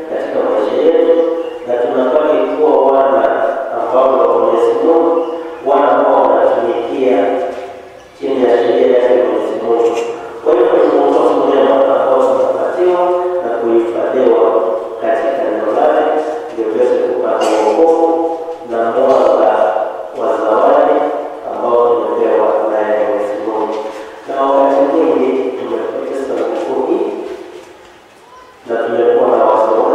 katika maisha yetu, na tunabaki kuwa wana ambao wa Mwenyezi Mungu, wana ambao wanatumikia chini ya sheria yake Mwenyezi Mungu. Kwa hivyo ni mwongozo mwema ambao tunapatiwa na kuhifadhiwa katika neno lake, ndio tuweze kupata wokovu na mwanga wa zawadi ambao tumepewa naye Mwenyezi Mungu. Na wakati mwingi tumepoteza nguvu hii na tumekuwa na wasiwasi.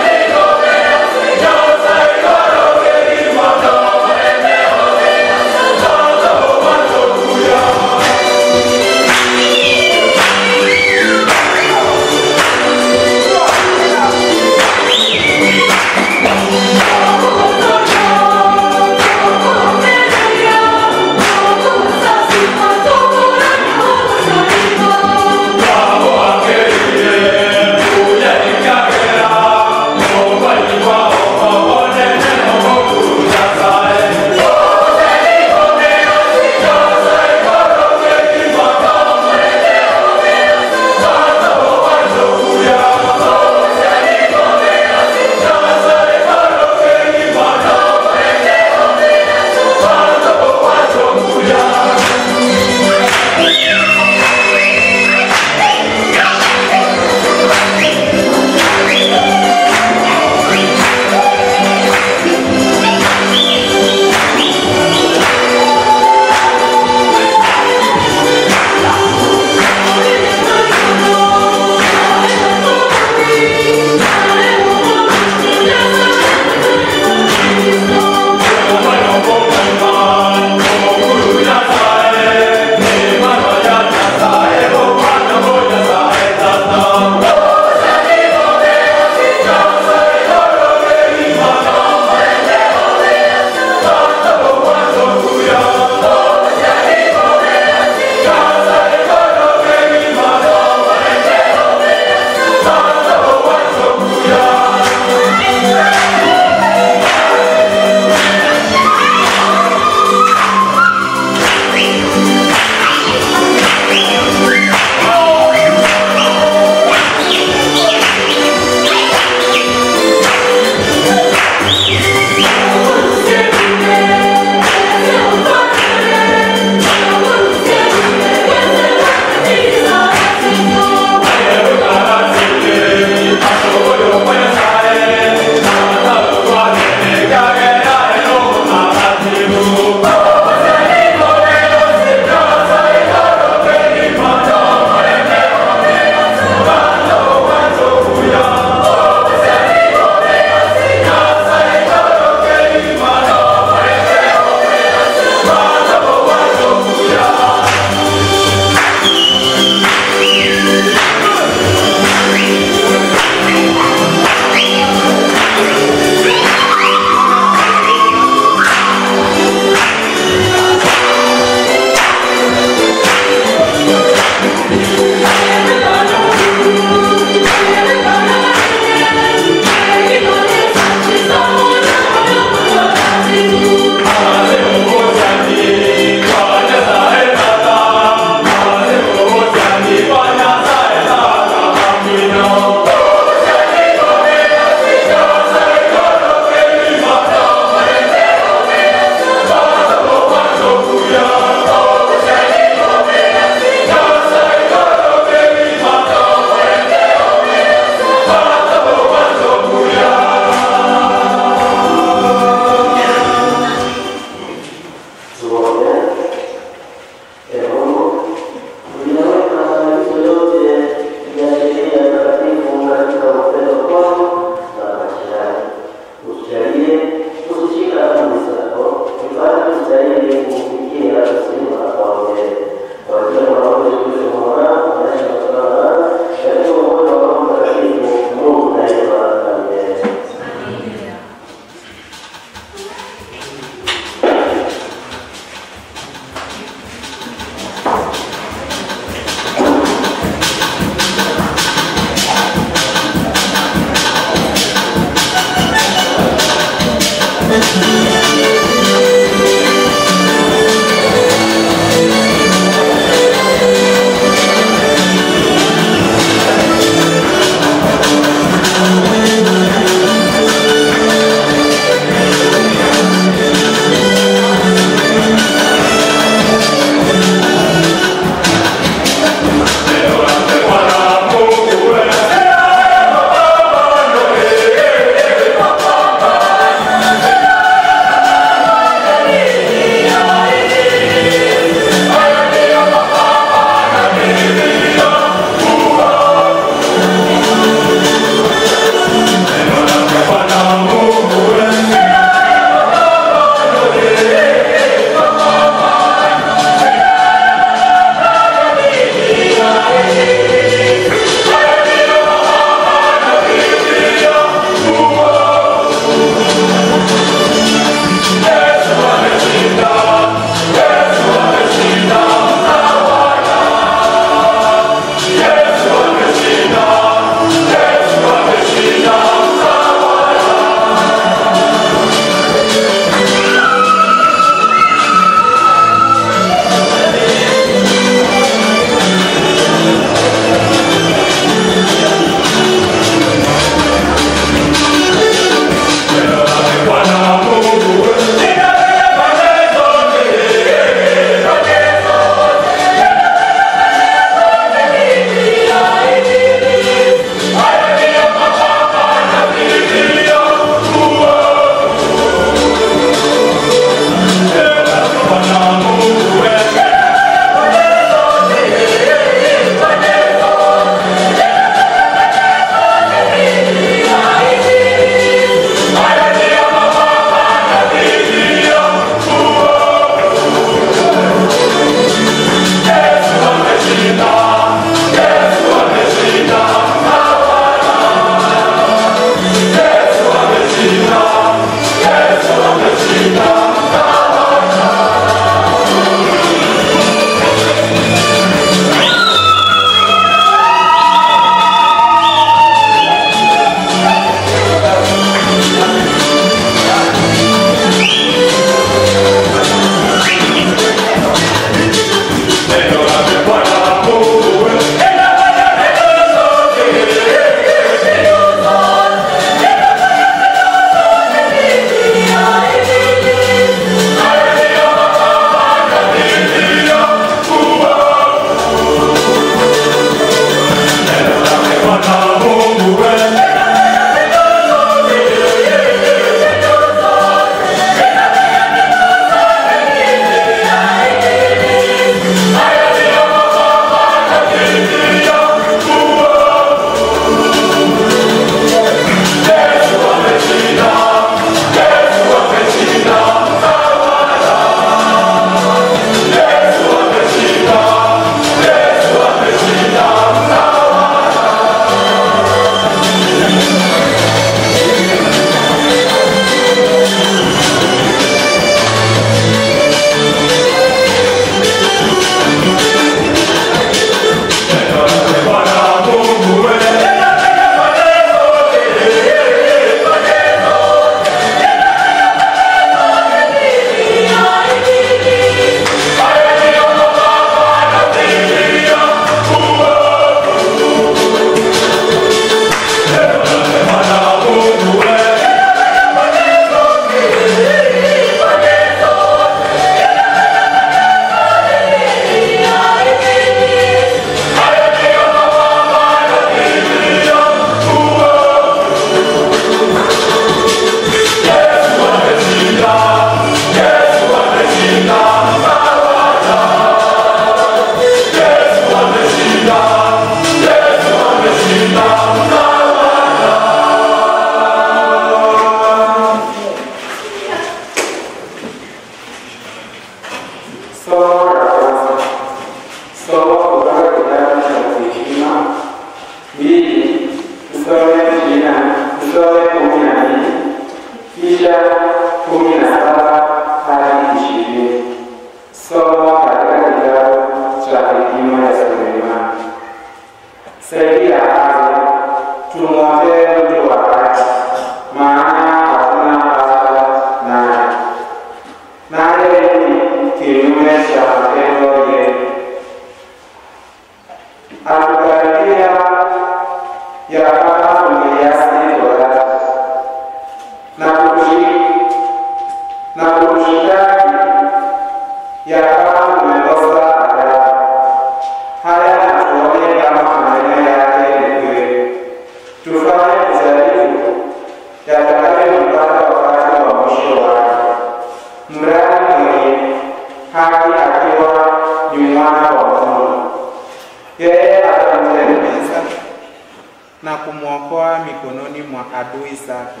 na kumwokoa mikononi mwa adui zake.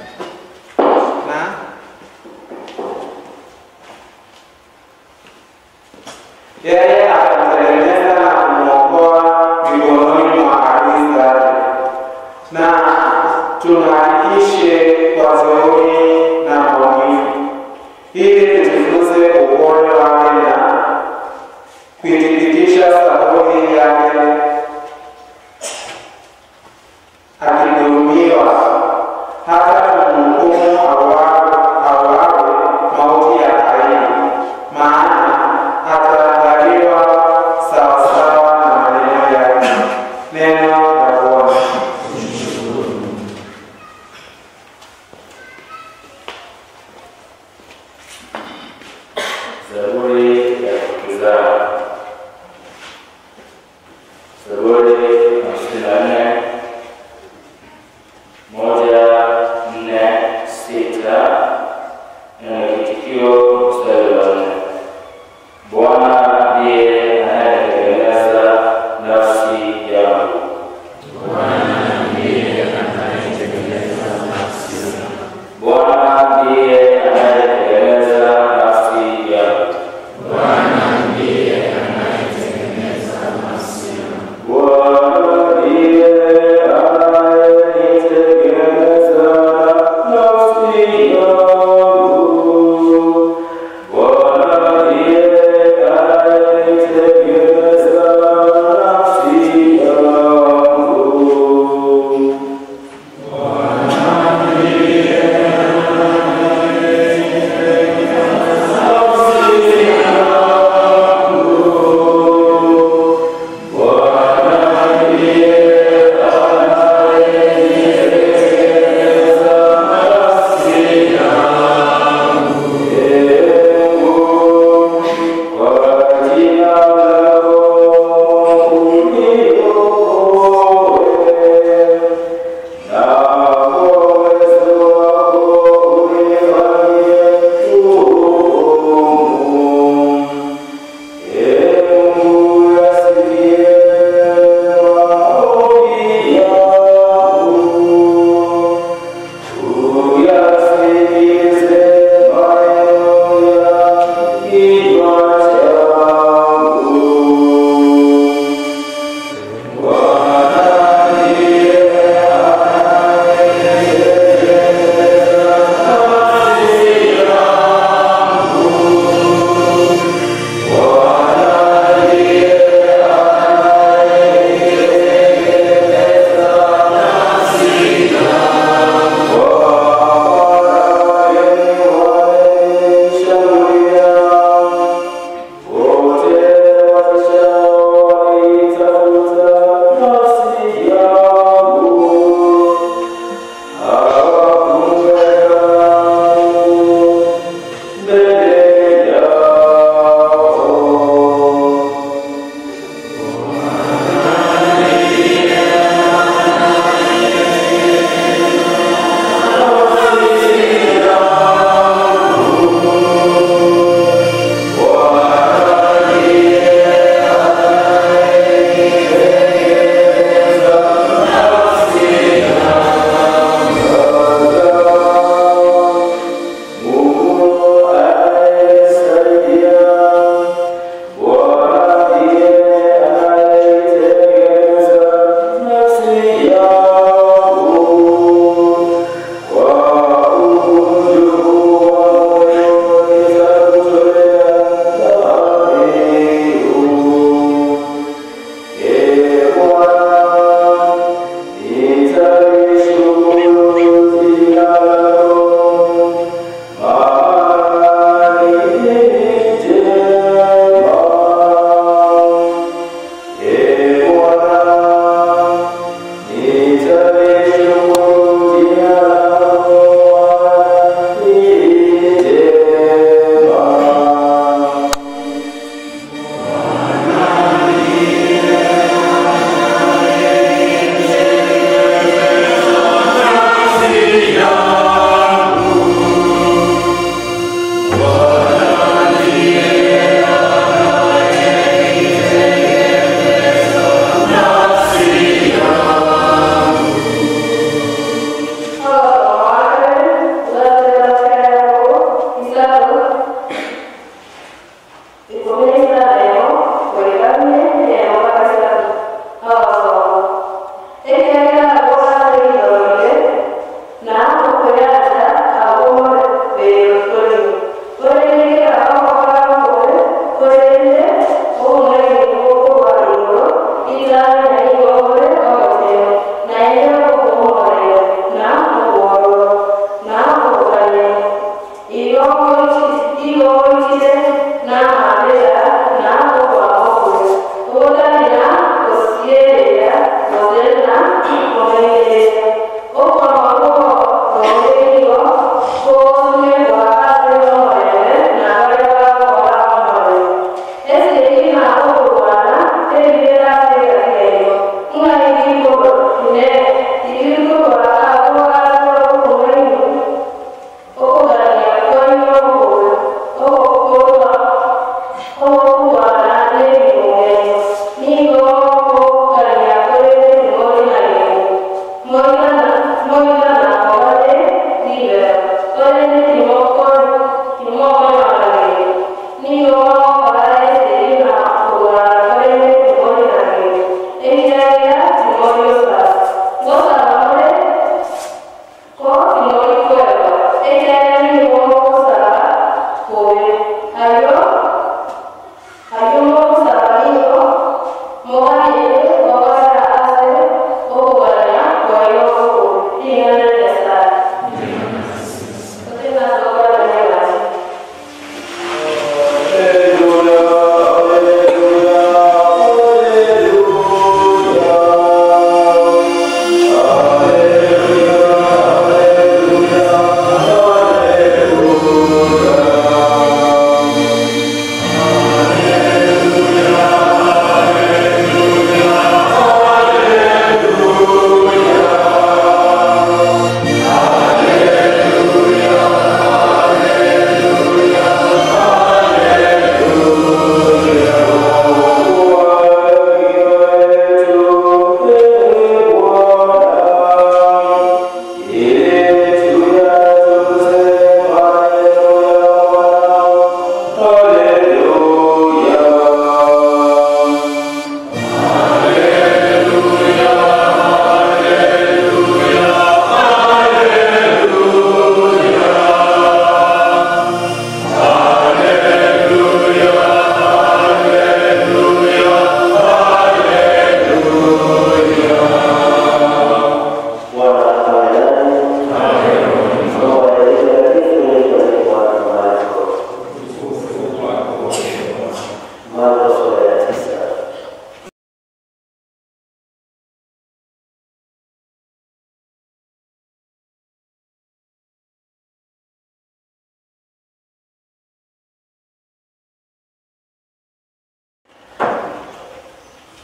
Na yeye atamtegemeza na kumwokoa mikononi mwa adui zake. Na tumhakikishe kwa jeuri na maumivu, ili tujifunze upole wake na kuithibitisha saburi yake akidhulumiwa, hata kumhukumu auawe mauti ya aibu, maana atadhaliwa sawasawa na maneno yake. Neno la Bwana. Zaburi ya Kuzaa.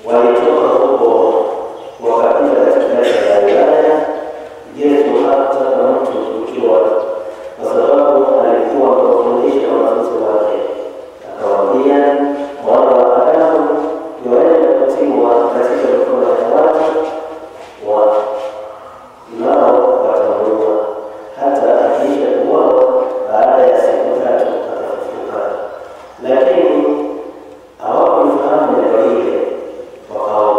Walitoka huko wakapita katikati ya Galilaya. Yesu hakutaka mtu kujua, kwa sababu alikuwa amewafundisha wanafunzi wake. Akawaambia, Mwana wa Adamu yuaenda kutiwa katika mikono ya watu nao watamuua, hata akiisha kuuawa, baada ya siku 3 atafufuka. Lakini hawakulifahamu neno lile, wakaogopa.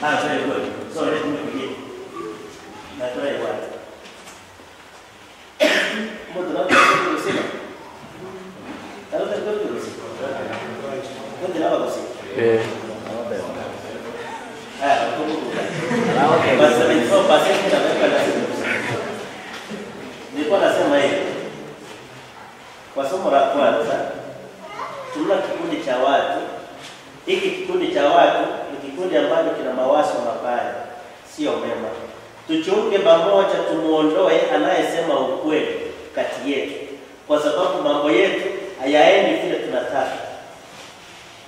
Very good. So let me begin. Natrai what? Nilikuwa nasema hivi. Kwa somo la kwanza tuna kikundi cha watu. Hiki kikundi cha watu ni kikundi ambacho kina mawazo mabaya, sio mema. Tuchunge pamoja, tumuondoe anayesema ukweli kati yetu, kwa sababu mambo yetu hayaendi vile tunataka.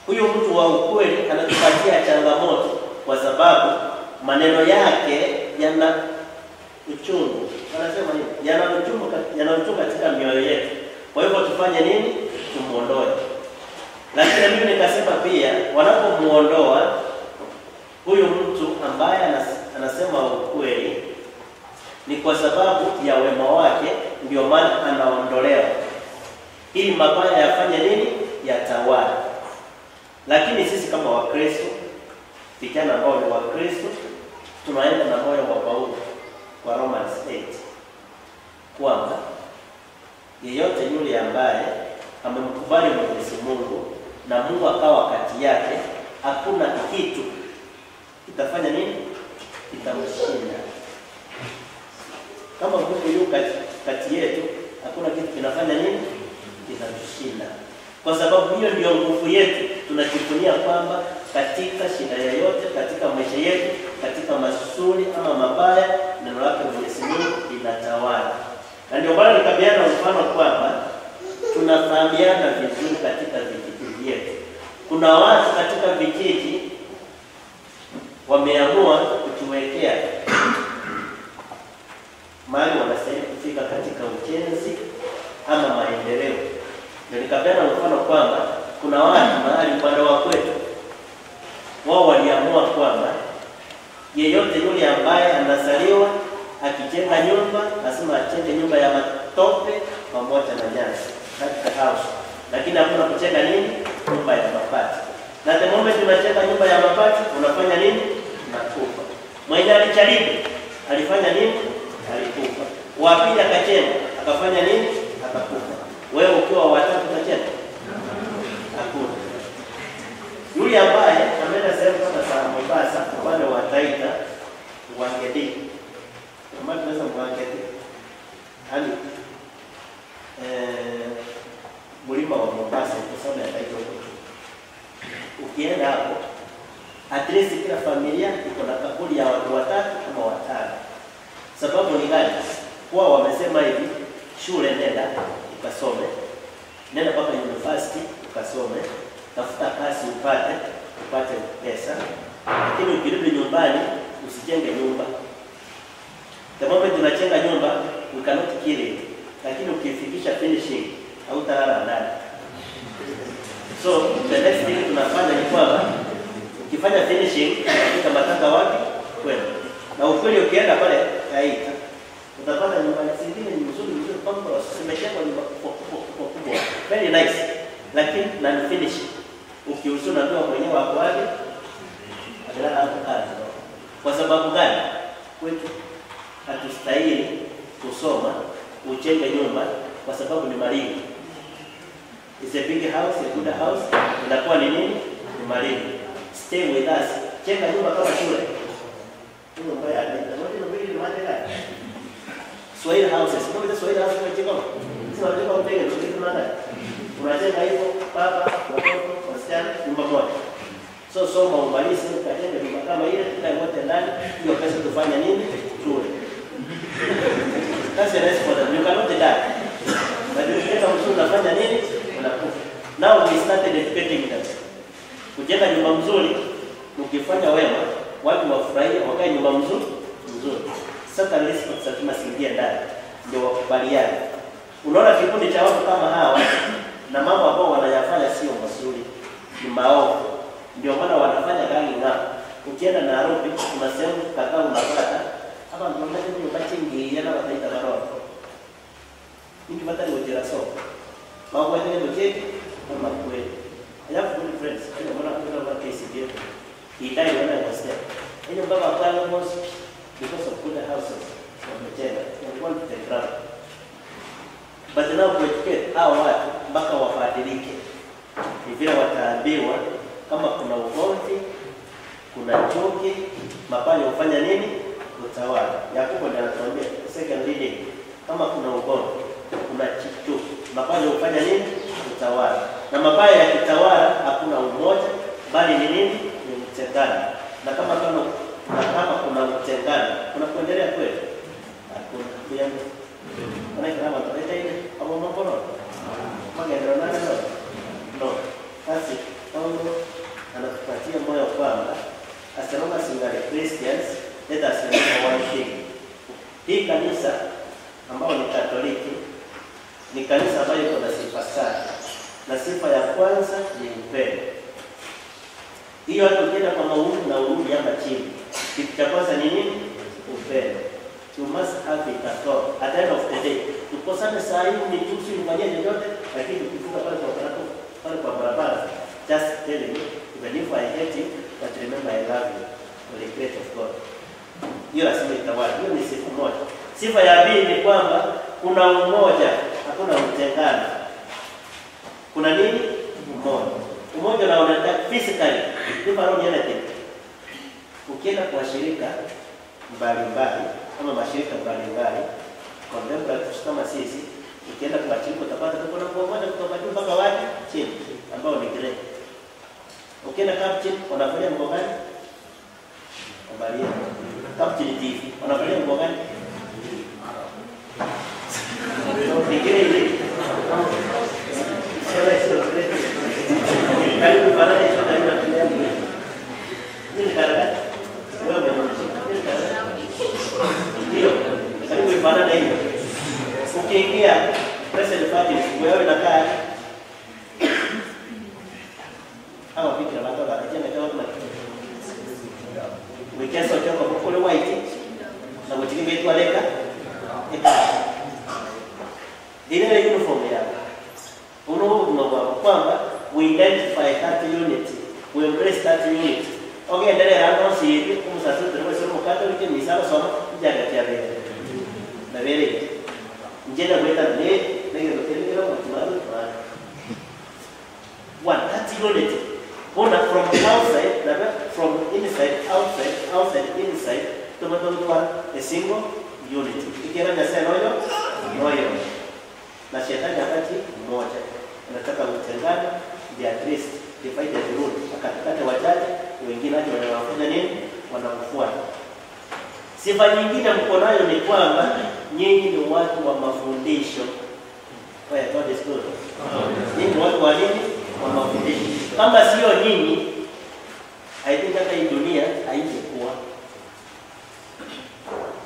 Huyu mtu wa ukweli anatupatia changamoto kwa sababu maneno yake yana uchungu. Anasema nini? Yana uchungu katika mioyo yetu. Kwa hivyo tufanye nini? Tumuondoe. Lakini mimi nikasema pia wanapomuondoa huyu mtu ambaye anasema ukweli ni kwa sababu ya wema wake, ndio maana anaondolewa, ili mabaya yafanye nini? Yatawale. Lakini sisi kama Wakristo, vijana ambao ni Wakristo, tunaenda na moyo wa Paulo kwa Romans 8 kwamba yeyote yule ambaye amemkubali Mwenyezi Mungu na Mungu akawa kati yake, hakuna kitu kitafanya nini? Kitamshinda. Kama Mungu yuko kati yetu, hakuna kitu kinafanya nini? Kitatushinda. Kwa sababu hiyo ndio nguvu yetu. Tunajivunia kwamba katika shida yoyote, katika maisha yetu, katika mazuri ama mabaya, neno lake Mwenyezi Mungu linatawala. Na ndio maana nikabiana mfano kwamba tunafahamiana vizuri katika vijiji vyetu. Kuna watu katika vijiji wameamua kutuwekea mahali wanastahili kufika katika ujenzi ama maendeleo. Ndio nikapeana mfano kwamba kuna watu mahali upande wa kwetu wao waliamua kwamba yeyote yule ambaye anazaliwa akijenga nyumba lazima ajenge nyumba ya matope pamoja na nyasi katika house, lakini hakuna kujenga nini? Nyumba ya mabati. Na the moment unajenga nyumba ya mabati unafanya nini? Unakufa. Mwenye alijaribu alifanya nini? Alikufa. Wa pili akajenga akafanya nini? Akakufa. Wewe ukiwa watatu utajenga? Hakuna. Yule ambaye ameenda sehemu kama za Mombasa upande wa Taita, Wangedi. Kama tunaweza Wangedi. Yaani mlima wa Mombasa kwa sababu ya Taita huko. Ukienda hapo at least kila familia iko na kaburi ya watu watatu ama watano. Sababu ni gani? Kwa wamesema hivi, shule nenda ukasome, nenda ukasome, tafuta kazi upate pesa, lakini ukirudi nyumbani usijenge nyumba. The moment unajenga nyumba, we cannot kill it. Lakini ukifikisha finishing, hautalala ndani. So the next thing tunafanya ni kwamba ukifanya finishing, unafika matanga wapi? Kwenu. Na ukweli ukienda pale Taita, utapata nyumba zingine ni nzuri nzuri, kwamba zimejengwa nyumba kubwa kubwa kubwa. Very nice. Lakini na finish. Ukiuliza unaambiwa mwenyewe wako wapi? Amelala hapo kazi. Kwa sababu gani? Kwetu hatustahili kusoma ujenge nyumba kwa sababu ni maringo. It's a big house, a good house, inakuwa ni nini? Ni maringo. Stay with us. Jenga nyumba kama shule. Nyumba ya Swahili houses. Kama Swahili house unajenga. Sasa unajenga utenge ndio maana. Unajenga hivyo baba, watoto, wasichana, nyumba moja. So soma umalize ukajenge nyumba kama ile, tukae wote ndani, hiyo pesa tufanye nini? Tule. That's the rest for them. You cannot die. But ukijenga mzuri unafanya nini? Unakufa. Now we started educating them. Kujenga nyumba mzuri, ukifanya wema, watu wafurahie, wakae nyumba mzuri, mzuri. Sasa respect lazima siingie ndani, ndio wakubaliane. Unaona kikundi cha watu kama hawa na mambo ambao wanayafanya sio mazuri, ni maovu. Ndio maana wanafanya gangi ngao. Ukienda Nairobi kuna sehemu kadhaa unapata hapa ndio nyumba chingi yana wataita barua. Mtu batali wajira soko. Mambo yale ndio cheki kama kweli. I have good friends. Ndio maana kuna wa KCB. He died when I was there. Ile baba pale was because of good houses wamejenga. They want the ground. But now kueducate hao watu mpaka wabadilike. Ni vile wataambiwa kama kuna ugomvi, kuna chuki, mabaya hufanya nini? Utawala. Yakobo ndiye anatuambia second reading, kama kuna ugomvi, kuna chuki, mabaya hufanya nini? Utawala. Na mabaya yakitawala hakuna umoja, bali ni nini? Ni mtengano. Na kama kuna mtengano, kuna kuendelea kweli? Hakuna. Kuyambe. Kuna kama tunaita ile au mambo no? Magendeleo nani no? No. Basi Paulo anatupatia moyo kwamba as long as we are Christians, let us remember one thing. Hii kanisa ambayo ni Katoliki ni kanisa ambayo iko na sifa sana. Na sifa ya kwanza ni upendo. Hiyo hata ukienda kwa maurudi na urudi hapa chini, kitu cha kwanza ni nini? Upendo. You must have it at all. At the end of the day, tukosane saa hii ni tusi ufanyie chochote, lakini ukifika pale kwa barabara, pale kwa barabara, just tell me, even if I hate you, but remember I love you. For the grace of God. Hiyo lazima itawale. Hiyo ni sifa moja. Sifa ya pili ni kwamba kuna umoja, hakuna mtengano. Kuna nini? Umoja. Umoja unaonekana physically, different anything. Ukienda kwa shirika mbalimbali kama mashirika mbalimbali contemporary kama sisi, ukienda kwa shirika utapata tuko na umoja kutoka juu mpaka wapi? Chini, ambao ni grey. Ukienda Capuchin wanavalia nguo gani? Angalia. Capuchin TV wanavalia nguo gani? Ni grey ile. Karibu fanana hicho na ile nini karaka? Wewe nini karaka? Ndio. Karibu fanana hiyo. Ukiingia President Fatis, wewe unakaa hawa fikra watu wakajenga kama kuna wikeso choko kule white na kuchikinga itu aleka eka ile uniform yao unaona kwamba we identify that unity, we embrace that unity. Okay, endelea hapo si hivi kama sasa tunasema Catholic ni sawa sawa jaga tia vile na vile njena kwenda ne ndio ndio ndio one that unity. Bona from outside, from inside, outside, outside, inside, tumetoka a single unity. Ikiwa na sema noyo, noyo. Na shetani wakati mmoja anataka utengane, they at least divided rule. Akatakata wachache, wengine hadi wanawafanya nini? Wanamfuata. Sifa nyingine mko nayo ni kwamba nyinyi ni watu wa mafundisho. Kwa God is good. Nyinyi ni watu wa nini? Wa mafundisho. Kama sio nyinyi, I think hata hii dunia haingekuwa.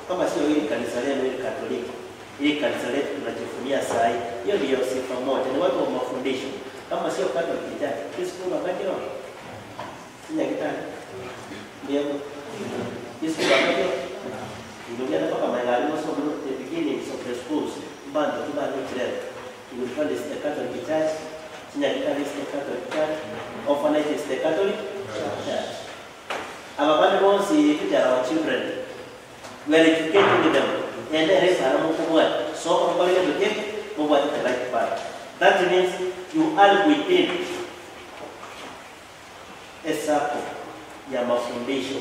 Kama sio hili kanisa lenu, hili Katoliki, hili kanisa letu tunajivunia saa hii, hiyo ndiyo sifa moja, ni watu wa mafundisho. Kama sio Catholic Church, Kristo wakati wa Nyakitani. Ndio. Kristo wakati ndio ndio kama maeneo so the beginnings of the schools bando tuba ndio. You will find the Catholic Church, Nyakitani is the Catholic Church, orphanage is the Catholic Church. Our band wants to teach our children. We are educating them. And there is a so I'm going to get what the right part. That means you are within a circle ya mafundisho.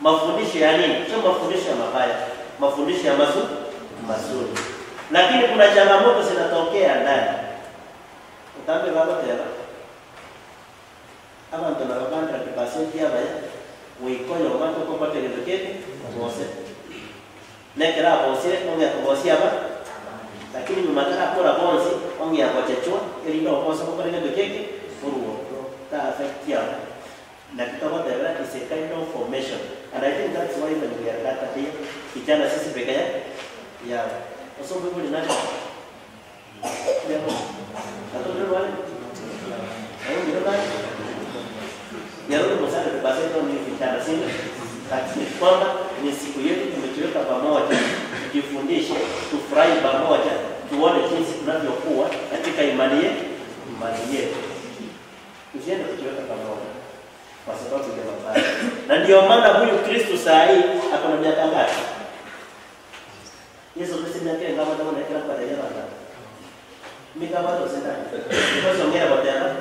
Mafundisho ya nini? Sio mafundisho ya mabaya, mafundisho ya mazuri. Lakini kuna changamoto zinatokea ndani. Utambe baba tena. Abantu na babandra kipasenti abaya wikoyo bantu ko bategerekete bose. Nekera bose onge bosi aba. Lakini nyuma tara kora bonsi onge akochechwa ili ndo bonsi ko bategerekete uruo. Ta affect ya. Na kitabu tena is a kind of formation. And I think that's why when we are gathered here, kijana sisi peke yake. Yeah. So we will not. Kwamba ni siku yetu tumetuweka pamoja, tujifundishe, tufurahi pamoja, tuone jinsi tunavyokuwa katika imani yetu, imani yetu. Tusiende kujiweka pamoja kwa sababu ya mabaya. Na ndio maana huyu Kristo saa hii ako na miaka ngapi? Yesu Kristo miaka ngapi ndio anaekela kwa dada yake? Mika watu sasa. Kwa sababu ngera kwa dada.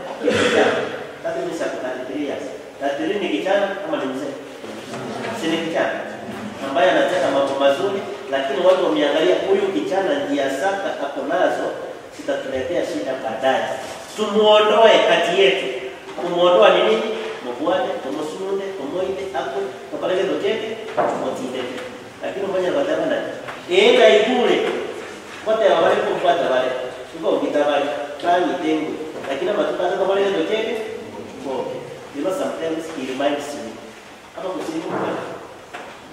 Tatu ni siku 33 years. 33 ni kijana kama ni mzee? Si ni kijana ambaye anataka mambo mazuri, lakini watu wameangalia huyu kijana njia zake ako nazo zitatuletea shida baadaye. Tumuondoe kati yetu. Kumuondoa ni nini? Mvuane, tumusunde, tumuite, akwe, tupaleke tokeke, tumutindeke. Lakini mmoja badala na enda ikule. Wote wale kufuata wale. Uko ukitabali, kani tengu. Lakini matupata kwa wale tokeke, mboke. You know, sometimes he reminds me. Hapa kusini kwa.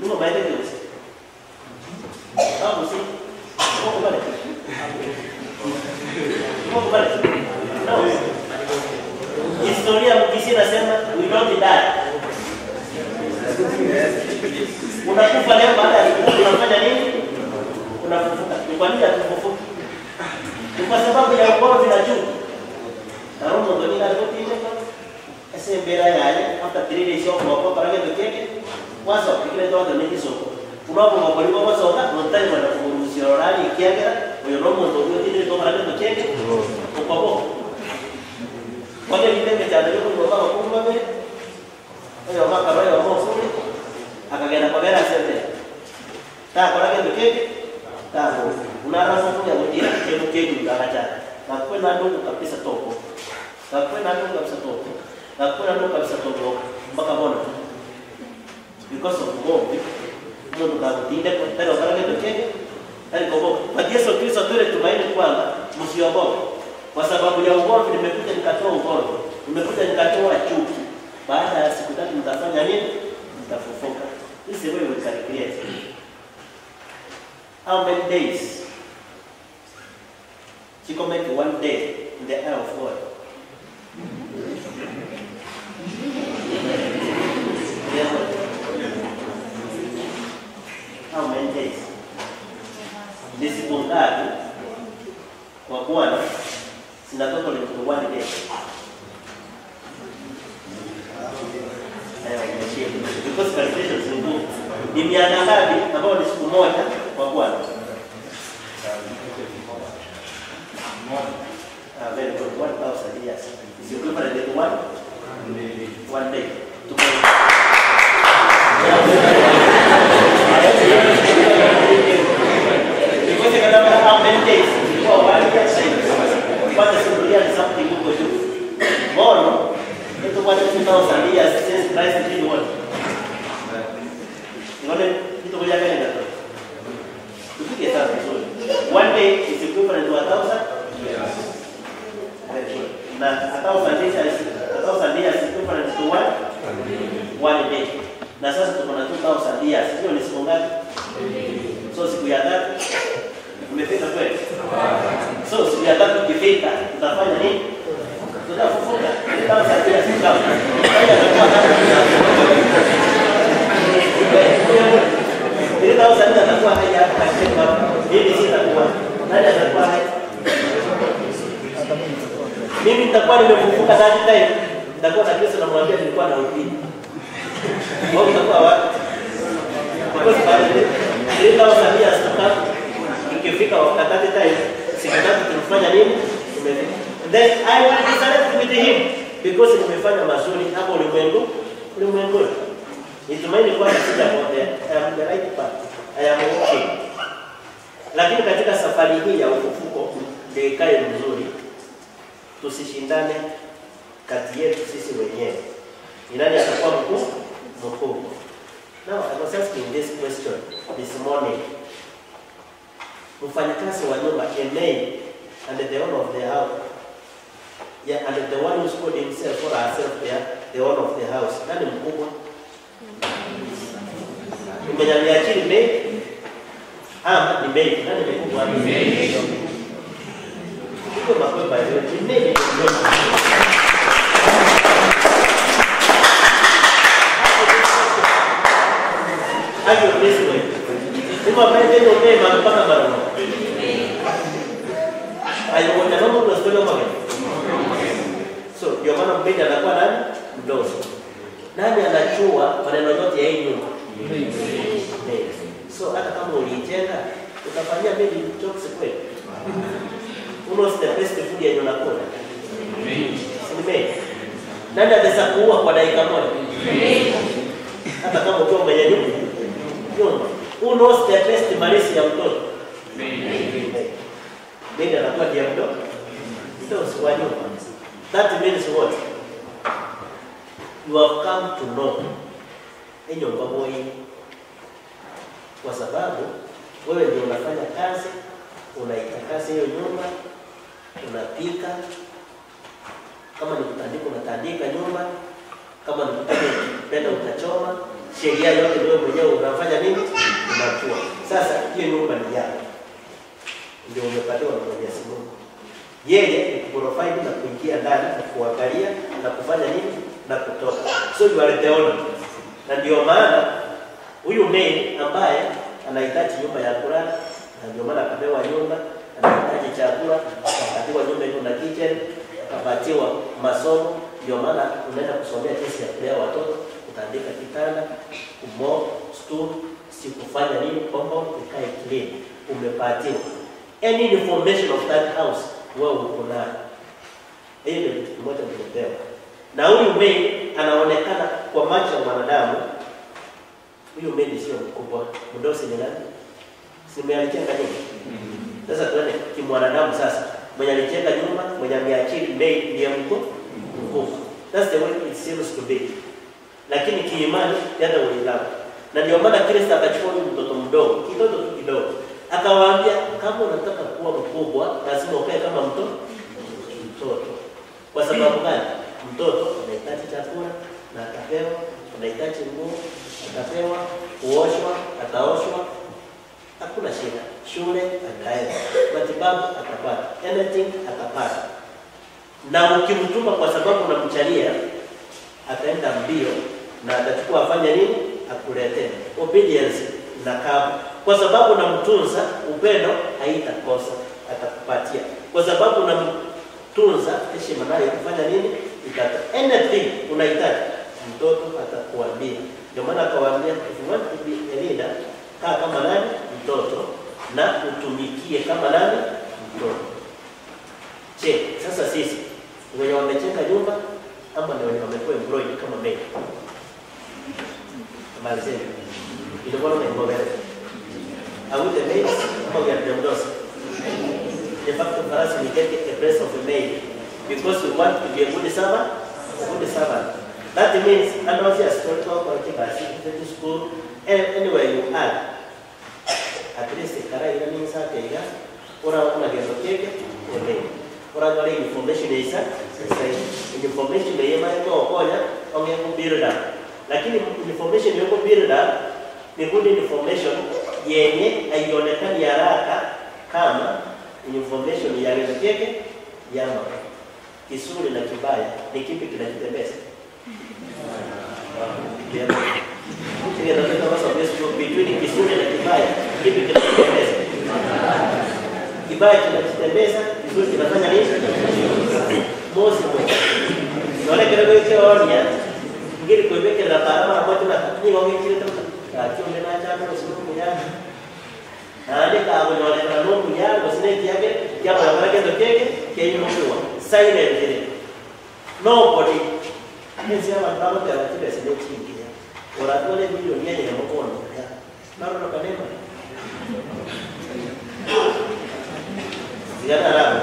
Nungo baile ndio. Hapa kusini. Uko kubale. Uko kubale. No. Historia mkisi nasema we don't die. Unakufa leo baada ya kufa unafanya nini? Unafufuka. Ni kwa nini hatufufuki? Ni kwa sababu ya ugomvi na chuki. Na roho ndio ndio alipotinde ese mbera yale after 3 days of work para que toque wazo kile todo ni kisoko. Unapo mabali kwa soka montai wana kuruhusiwa kiagera oyo roho ndio ndio ndio para que toque ukwabo. Kwa nini ndio cha ndio kwa baba kumbe oyo maka royo mofuri akagenda kwa bera sente. Ta kwa que toque ta una raza kuja kutia kenu kenu ndakacha. Na kwenda ndugu kabisa toko. Na kwenda ndugu kabisa toko. Na kwenda ndugu kabisa toko mpaka bona. Because of God, Mungu kakutinde kwa tena kwa que toque. Tali kobo. Kwa Yesu Kristo tule tumaini kwamba msiogope. Kwa sababu ya ugomvi nimekuja nikatoa ugomvi. Nimekuja nikatoa chuki. Baada ya siku tatu mtafanya nini? Mtafufuka. This is the way we can create. How many days? She can make one day in the eye of God. How many days? Ni siku ngapi kwa Bwana zinatoka into one day? Because calculations ni ngumu. Ni miaka ngapi ambayo ni siku moja kwa Bwana? Very good. 1,000 years. Is equivalent to one day. Because you remember how many days before 1 year but the Subrian something you could do. More, it was 2,000 years since Christ did what? One day is equivalent to 1,000 years. Very good. Na 1,000 years is equivalent to what? 1 day. Na sasa tuko na 2,000 years. Hiyo ni siku ngapi? So siku ya tatu imefika kweli? So siku ya tatu ikifika tutafanya nini? Tutafufuka. 3,000 years kama. Ile 1,000 atakuwa hai hapa katika mimi sitakuwa. Nani atakuwa hai? Mimi nitakuwa nimefufuka that time. Nitakuwa na Kristo namwambia nilikuwa na upili. Wewe utakuwa wapi? Because by the 3,000 years to come, ikifika wakati time, siku tatu tulifanya nini? Tumefika. Then I will be selected with him because nimefanya mazuri hapo ulimwengu. Nitumaini kwamba sijapotea. I am the right path. I am okay. Lakini katika safari hii ya ufufuko ndio ikae mzuri. Tusishindane kati yetu sisi wenyewe. Ni nani atakuwa mkuu? Mkuu. Now I was asking this question this morning. Mfanyakazi wa nyumba, a maid, and the owner of the house. Yeah, and the one who called himself or herself the owner of the house. Nani mkubwa? Mwenye aliajiri maid ama ni maid? Nani mkubwa? Maid. Iko makweba hiyo, ni maid. Ayo this way. Nima pende no tema mpaka barano. Ayo wote no no story mage. So ndio maana maid anakuwa nani? Mdogo. Nani anachua maneno yote ya hii nyumba? Maid. So hata kama ulijenga utafanyia maid jokes kweli? Who knows the best food yenye unakula? Maid. Si maid. Nani anaweza kuua kwa dakika moja? Maid. Hata kama ukiwa mwenye nyumba. Who knows the best malezi ya mtoto? Maid. Maid anakuwa ndiye mdogo. Mtoto wa nyumba. That means what? You have come to know enyumba boy. Kwa sababu wewe ndio unafanya kazi, unaitakasa hiyo nyumba, unapika. Kama ni kutandika unatandika nyumba, kama ni kupenda utachoma. Sheria yote wewe mwenyewe unafanya nini? Unachua. Sasa hiyo nyumba ni yako. Ndio umepatiwa na Mwenyezi Mungu. Yeye ni kuprovide na kuingia ndani na kuangalia na kufanya nini na kutoka. So you are the owner. Na ndio maana huyu maid ambaye anahitaji nyumba ya kulala, na ndio maana akapewa nyumba, anahitaji chakula, akapatiwa nyumba iko na kitchen, akapatiwa masomo, ndio maana unaenda kusomea jinsi ya kulea watoto, kutandika kitanda, kumop, stool, si kufanya nini, compound ikae clean. Umepatiwa any information of that house wewe uko nayo. Hiyo ndio kitu kimoja nimepewa. Na huyu maid anaonekana kwa macho ya mwanadamu, huyu maid sio mkubwa. Mdosi ni nani? Si mwenye alijenga nyumba. Sasa tuone kimwanadamu sasa. Mwenye alijenga nyumba, mwenye ameajiri maid ndiye mkubwa. That's the way it seems to be. Lakini kiimani the other way round. Na ndio maana Kristo akachukua huyu mtoto mdogo, kitoto tu kidogo. Akawaambia kama unataka kuwa mkubwa lazima ukae kama mtoto. Kwa sababu gani? Mtoto anahitaji chakula na atapewa, anahitaji nguo, atapewa, kuoshwa, ataoshwa. Hakuna shida. Shule ataenda, matibabu atapata, anything atapata. Na ukimtuma kwa sababu unamchalia, ataenda mbio na atachukua afanye nini? Akuletee. Obedience na kama kwa sababu unamtunza, upendo haitakosa, atakupatia. Kwa sababu unamtunza, heshima nayo kufanya nini? Itata. Anything unahitaji, mtoto atakuambia. Ndio maana akawaambia if you want to be a leader, kaa kama nani? Mtoto, na utumikie kama nani? Mtoto. Je, sasa sisi wenye wamejenga nyumba ama ni wenye wamekuwa employed kama maid? Malizeni. Ilikuwa na ngombe. Are we the maids ama we are the mdosi? The fact for us we get the place of a maid because we want to be a good servant, a good servant. That means and also as school, anywhere you are. At least kara ila means ake ora una gendo keke ole. Oranyore information isa information yema iko okonya onge kubuild, lakini information yoko build ni good information yenye haionekani haraka kama information ya keke yama. Kisuri na kibaya ni kipi kinajitembeza? Between kisuri na kibaya, kipi kinajitembeza? Kibaya kinajitembeza, kisuri kinafanya nini? Mosi mosi. Nole kidogo hicho onia. Ngiri kuibeke la parama hapo tuna ni wangi kile tu. Kacho mena cha kwa siku kunya. Naandika hapo nole na no kunya, wasine kiake, kia barabara ke dokeke, kenyo mwa. Silent ile. Nobody. Nisi ama ndamo taratibu sile chingi. Ora tole milioni ya mkono. Naro kanema. Sigana rabo.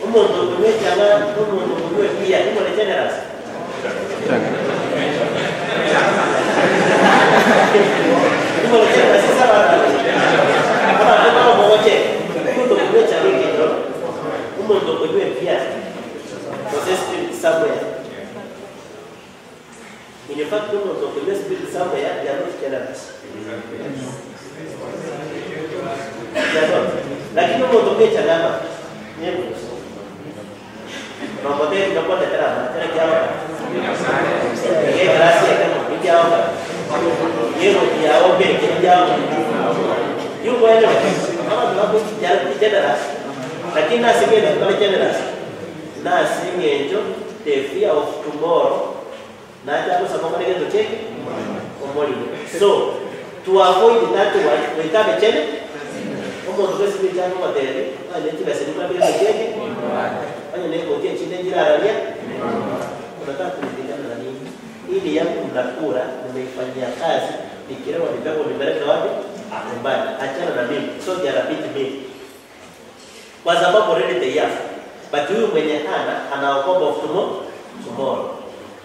Umuntu kumwe changa, umuntu kumwe pia, ni mwana generous. Ni mwana generous sasa bana. Kama kama mmoja, umuntu kumwe changa kitu. Umuntu kumwe pia. Process somewhere. In fact, umuntu kumwe spirit somewhere, they are not generous. Lakini umuntu kumwe changa ni no poter no puede tener tiene que hablar. Qué gracia que que habla. Yero ya obe que ya. Yo bueno, kama tunapo ya generous. Lakini nasi que no generous. Nasi ngenjo the fear of tomorrow. Na hata hapo sababu ndio check. Omoli. So to avoid that one, we have chene. Omo tuwezi kujana kwa tele, na leti basi ni kwa bila check. Unataka kulingana na nini? Ili yangu mnakula, nimeifanyia kazi, nikilewa nibebo nipeleke wapi? Nyumbani. Achana na mimi. So they are a bit mimi. Kwa sababu already they have. But huyu mwenye hana anaogopa of tomorrow.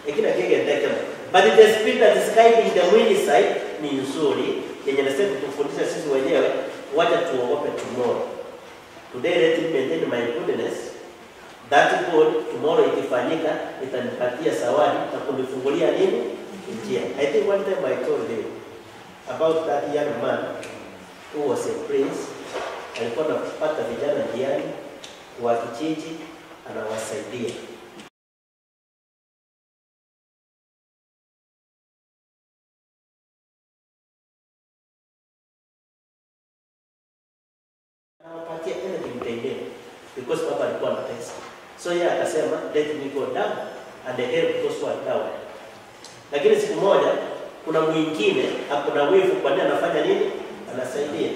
Ikina kege ndeke. But the spirit that is guiding the winning side ni nzuri, yenye nasema kutufundisha sisi wenyewe wacha tuogope tomorrow. Today let me maintain my goodness. That good tomorrow ikifanyika itanipatia zawadi na kunifungulia nini? Njia. I think one time I told you about that young man who was a prince. Alikuwa anapata vijana njiani wa kijiji anawasaidia. Anawapatia anything they need because baba alikuwa na pesa. So yeye akasema let me go down and help those who are down. Lakini siku moja kuna mwingine akona wivu kwa nini anafanya nini? Anasaidia.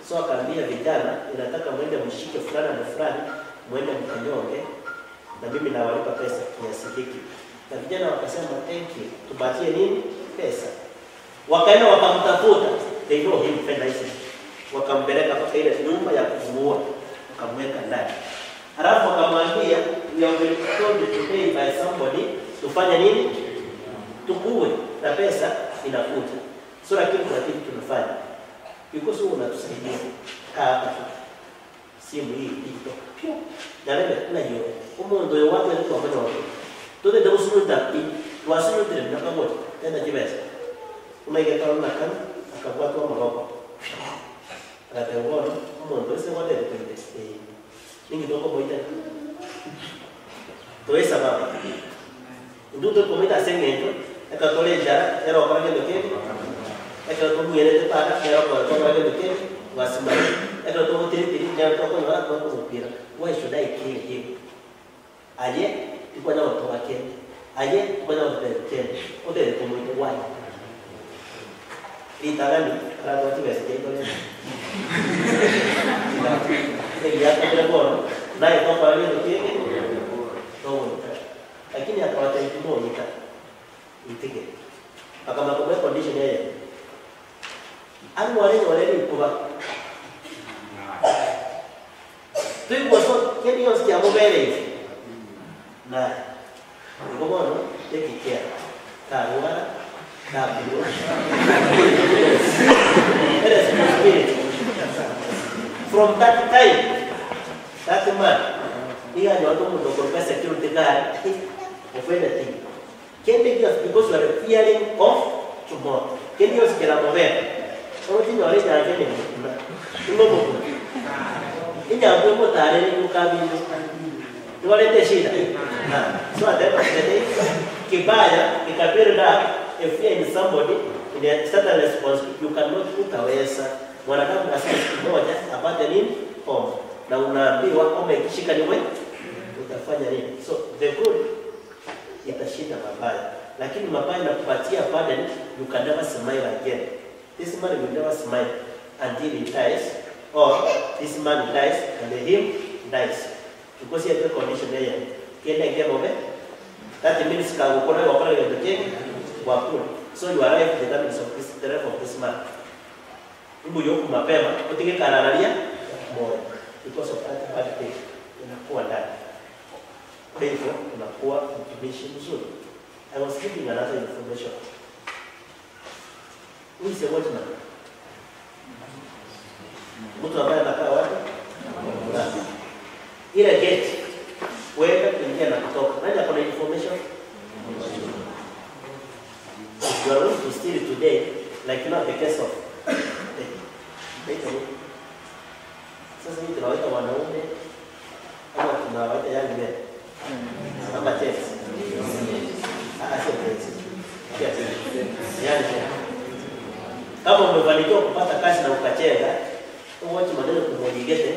So akaambia vijana, ninataka muende mshike fulani na fulani, muende mkanyonge na mimi nawalipa pesa kiasi hiki. Na vijana wakasema thank you, tupatie nini? Pesa. Wakaenda wakamtafuta, they know him very nicely. Wakampeleka mpaka ile nyumba ya kumuua, wakamweka ndani. Halafu wakamwambia we have been told to pay by somebody, tufanye nini? Tukue na pesa inakuja. So lakini kuna kitu tunafanya. Because wewe unatusaidia. Kaa hapa tu. Simu hii ito. Pio. Na wewe kuna hiyo. Umondo yo watu walikuwa wafanya wapi? Tote ndio usunuta pi. Wasunuta na pamoja. Tena jibesa. Unaigeta na kan akabwa kwa maboko. Akatewa umondo ese wale depende. Ningi doko moita. Toe sababu. Nduto komita sengento akatole jara era okara kendo kende. Ekatomuelete para era okara kendo kende. Wasimama. Ekatomu tiri tiri nyama toko na watu mpira. Why should I kill him? Aye tukwanya watu wake. Aye tukwanya watu kende. Ote tomuite why? Itagani ara watu bese kendo. Ya kwa naye kwa kwa hiyo kende. Tomuite. Lakini akawataitumonika. Itike. Akamakomea condition yeye. Anu wale wale kuba. Tuiko so keni yos kia mobile. Na. Ngomo no take care. Ka wala ka biyo. Responsibility. From that time that man Iya ni watu mdogo security guard of anything. Kende just because you are fearing of tomorrow. Kende just kila mover. Oti nyore janje ni. Ngomo. Inya ngomo tare ni ukabindu. Tuwalete shida. So at the end of the day, kibaya kikabiri up a fear in somebody in a certain response, you cannot utaweza. Mwanadamu lazima siku moja apate nini? Homa. Na unaambiwa homa ikishika ni wewe utafanya nini? So the good itashinda mabaya. Lakini mabaya inakupatia burden, you can never smile again. This man will never smile until he dies, or this man dies and him dies. Because he has the condition there. Kenda ingia mobe. 30 minutes kagukona wakala yote wakula. So you arrive the damage of this, the life of this man. Mbu yoku mapema utige kararalia moyo because of that bad thing inakuwa ndani. Kwa hivyo unakuwa mtumishi mzuri. I was giving another information. Who is a watchman? Mtu ambaye anakaa wapi? Ile gate wewe kuingia na kutoka. Nani akona information? If you are going to steal today, like not the case of sasa hivi tunawaita wanaume ama tunawaita young men ama gents. Sio gents. Yes. Young men. Kama umefanikiwa kupata kazi na ukachenga, uwache maneno kumwigete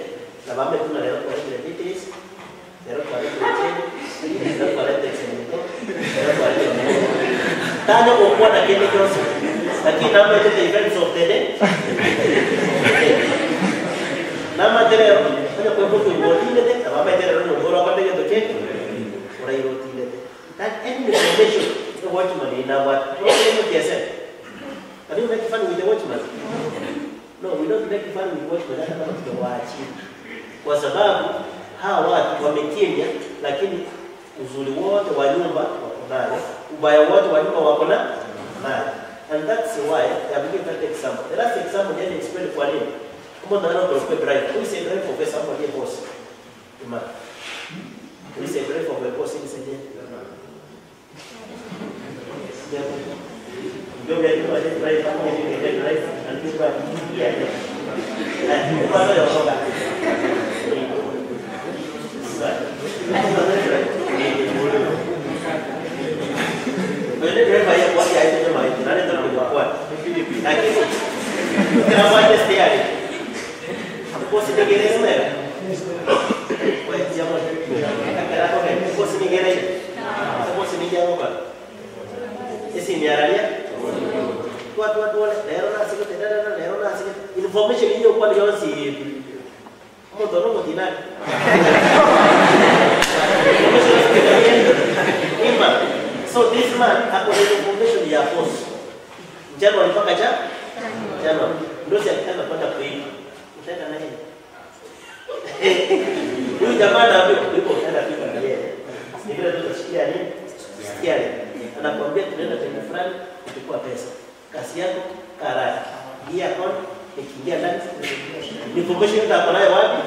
na mama tuna leo kwa ile details. Leo kwa ile cheni, leo kwa ile cheni, leo kwa ile tano kwa na kile chose. Lakini namba ile the events of the day. Nama terero, ana kwa mtu ngotile de, mama terero no ngoro kwa tege toke. Ora irotile de. That any information the watchman in our no kiasi. Can you make fun with the watchman? No, we don't make fun with watchman hata kama tutawaachi. Kwa sababu hawa watu wamekimya, lakini uzuri wote wa nyumba wako nayo, ubaya wote wa nyumba wako nayo. And that's why I am giving that example. The last example then explain kwa nini. Kama unaona kwa drive, who is a drive of somebody boss? Ima. Who is a drive of a boss in the ndio ndio drive kama ni drive and this one yeah. Kwa hiyo yoga. Wewe driver ya kwa ya hiyo mai, nani tena kwa kwa. Lakini kuna watu tayari. Bosi ni gereza mera. Wewe jamaa. Akara kwa bosi ni gereza. Bosi ni jamaa. Esi ni aralia. Watu watu wale leo na siku tena leo na siku information hiyo kwa leo si mtu no motinani. Ima. So this man ako na information ya boss. Jana alipaka cha? Jana. Ndio si akitaka kwenda kuiba. Utaenda na yeye. Huyu jamaa anaambiwa kuiba utaenda kuiba na yeye. Ni vile tu utashikia nini? Sikia. Anakuambia tunaenda tena fulani kuchukua pesa. Kasi yako karaya. Hii account ikiingia ndani information yote ako nayo wapi?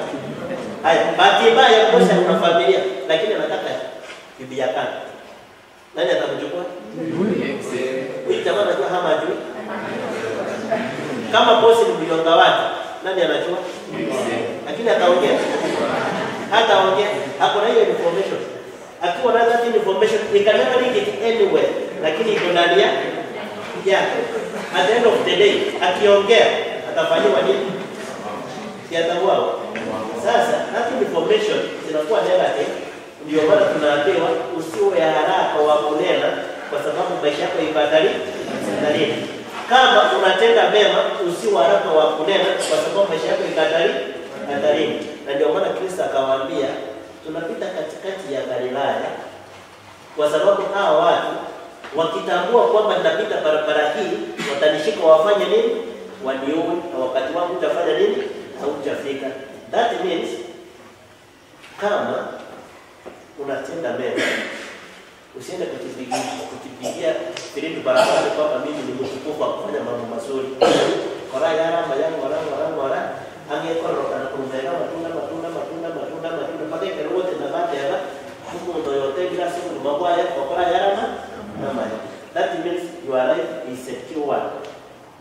Haya, bahati mbaya boss ana familia lakini anataka bibi yake. Nani atamchukua? Huyu jamaa anajua hama ajui? Kama boss ni mlionga wake, nani anajua? Lakini ataongea. Hataongea, hakuna hiyo information. Akiwa na that information, he can never link it anywhere. Lakini iko ndani yake. At the end of the day, akiongea atafanyiwa nini? Si atauawa. Sasa, that information zinakuwa negative. Ndio maana tunaambiwa usiwe haraka wa kunena kwa sababu maisha yako ibadilike. Kama unatenda mema usiwe haraka wa kunena kwa sababu maisha yako ibadilike. Na ndio maana Kristo akawaambia tunapita katikati ya Galilaya kwa sababu hawa watu wakitambua kwamba ninapita barabara hii watanishika wafanye nini? Waniue, na wakati wangu utafanya nini? Haujafika. That means kama unatenda mema usiende kujipigia filimbi barabara kwamba mimi ni mtukufu wa kufanya mambo mazuri. Kora yara mayangu wara wara wara Angekororokana kumvega matunda matunda matunda matunda matunda mpaka ikerogote na bateba umuntu yote bila siku mabwaya okora yarama namaya. That means your life is secure.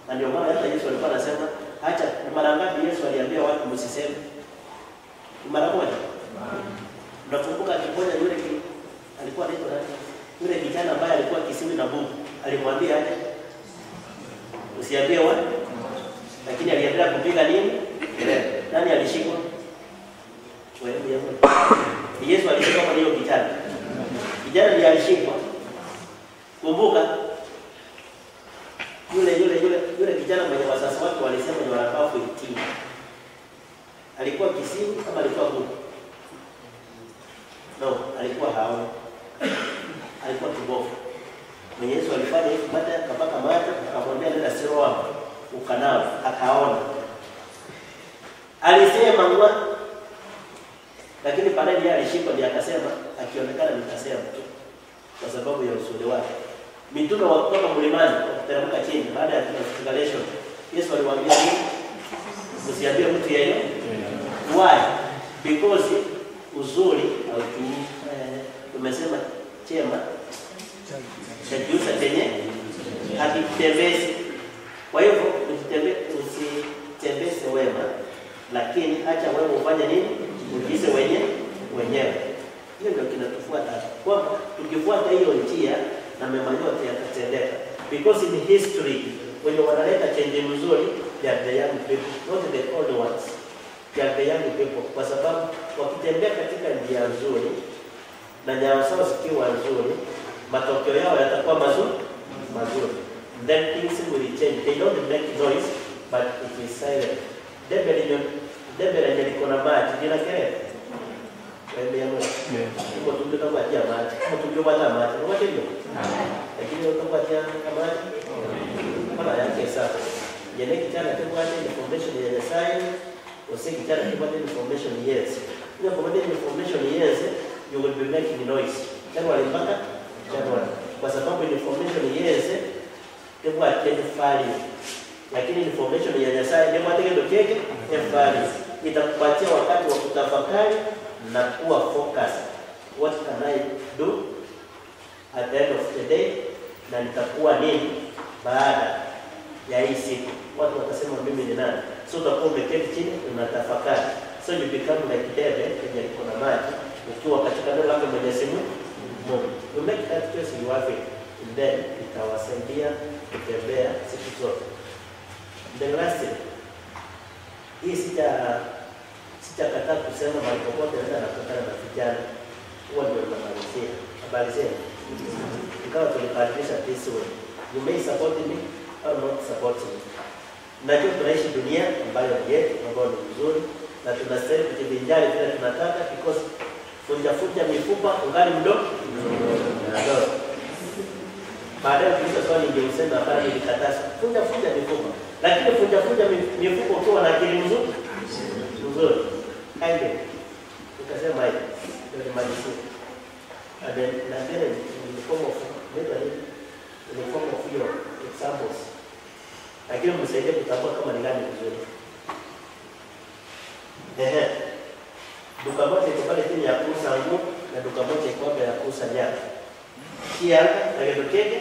Na ndio maana hata Yesu alikuwa anasema acha. Mara ngapi Yesu aliambia watu msiseme? Mara moja. Nakumbuka akiponya yule alikuwa anaitwa nani? Yule kijana ambaye alikuwa kisiwi na bubu. Alimwambia aje? Usiambie watu. Lakini aliendelea kupiga nini? Nani alishikwa? Wewe. Yesu alishikwa kwa hiyo kijana. Kijana ndiye alishikwa. Kumbuka yule kijana mwenye wazazi wake walisema ni wanafaa kuitii. Alikuwa kisiwi kama alikuwa bubu? No, alikuwa haoni. Alikuwa kibofu. Mwenye Yesu alifanya hivi baada akapaka maji akamwambia nenda Siloam ukanawe, akaona. Alisema ngwa, lakini baadaye yeye alishikwa ndiye akasema akionekana nitasema tu kwa sababu ya usuli wake. Mitume wa kutoka mlimani wakiteremka chini baada ya transfiguration, Yesu aliwaambia nini? Usiambie mtu yeyote. Why? Because uzuri hautumii. Tumesema chema chajiusa chenye hakitembezi. Kwa hivyo usitembeze wema, lakini acha wewe ufanye nini? Ujise wenyewe. Hiyo ndio kinatufuata. Kwa tukifuata hiyo njia na mema yote yatatendeka. Because in history when you wanaleta change mzuri, they are the young people, not the old ones. They are the young people. Kwa sababu wakitembea katika njia nzuri na nyayo zao zikiwa nzuri, matokeo yao yatakuwa mazuri mazuri. Then things will change. They don't make noise, but it is silent. Debe lenye liko na maji lina kelele. Wewe yangu. Uko tunataka kuachia maji. Uko tunataka maji. Unawacha hiyo? Lakini unataka kuachia maji. Kama yake sasa. Yene kijana kibwate information ya Nyasaye, ose kijana kibwate information yes. Ile information yes, you will be making noise. January mpaka January. Kwa sababu information yes kibwate value. Lakini information ya Nyasaye kibwate ndio keke value. Itakupatia wakati wa kutafakari na kuwa focus. What can I do at the end of the day? Na nitakuwa nini baada ya hii siku? Watu watasema mimi ni nani? So utakuwa umeketi chini unatafakari. So you become like debe kwenye liko na maji ukiwa katika neno lake Mwenyezi Mungu. You make that choice, you have it. And then itawasaidia kutembea siku zote. The last thing, hii sitakataa kusema mahali popote naweza nakutana na vijana. Huwa ndio namalizia. Habari zenu. Ingawa tulibadilisha this way. You may support me or not support me. Najua tunaishi dunia ambayo ni yetu, ambayo ni nzuri, na tunastahili kujivinjari vile tunataka because funja funja mifupa ungali mdogo. Mdogo. Baadaye ukiuliza swali ndio useme hapana nilikataza. Funja funja mifupa. Lakini funja funja mifupa ukiwa na akili nzuri. Nzuri. Kaide. Ukasema hivi. Ndio nimalizie. And then na then in the form of in the form of your examples. Lakini msaidie kutambua kama ni gani vizuri. Ehe. Duka moja iko pale chini ya kuuza nguo na duka moja iko hapa ya kuuza nyama. Kia na kitu keke?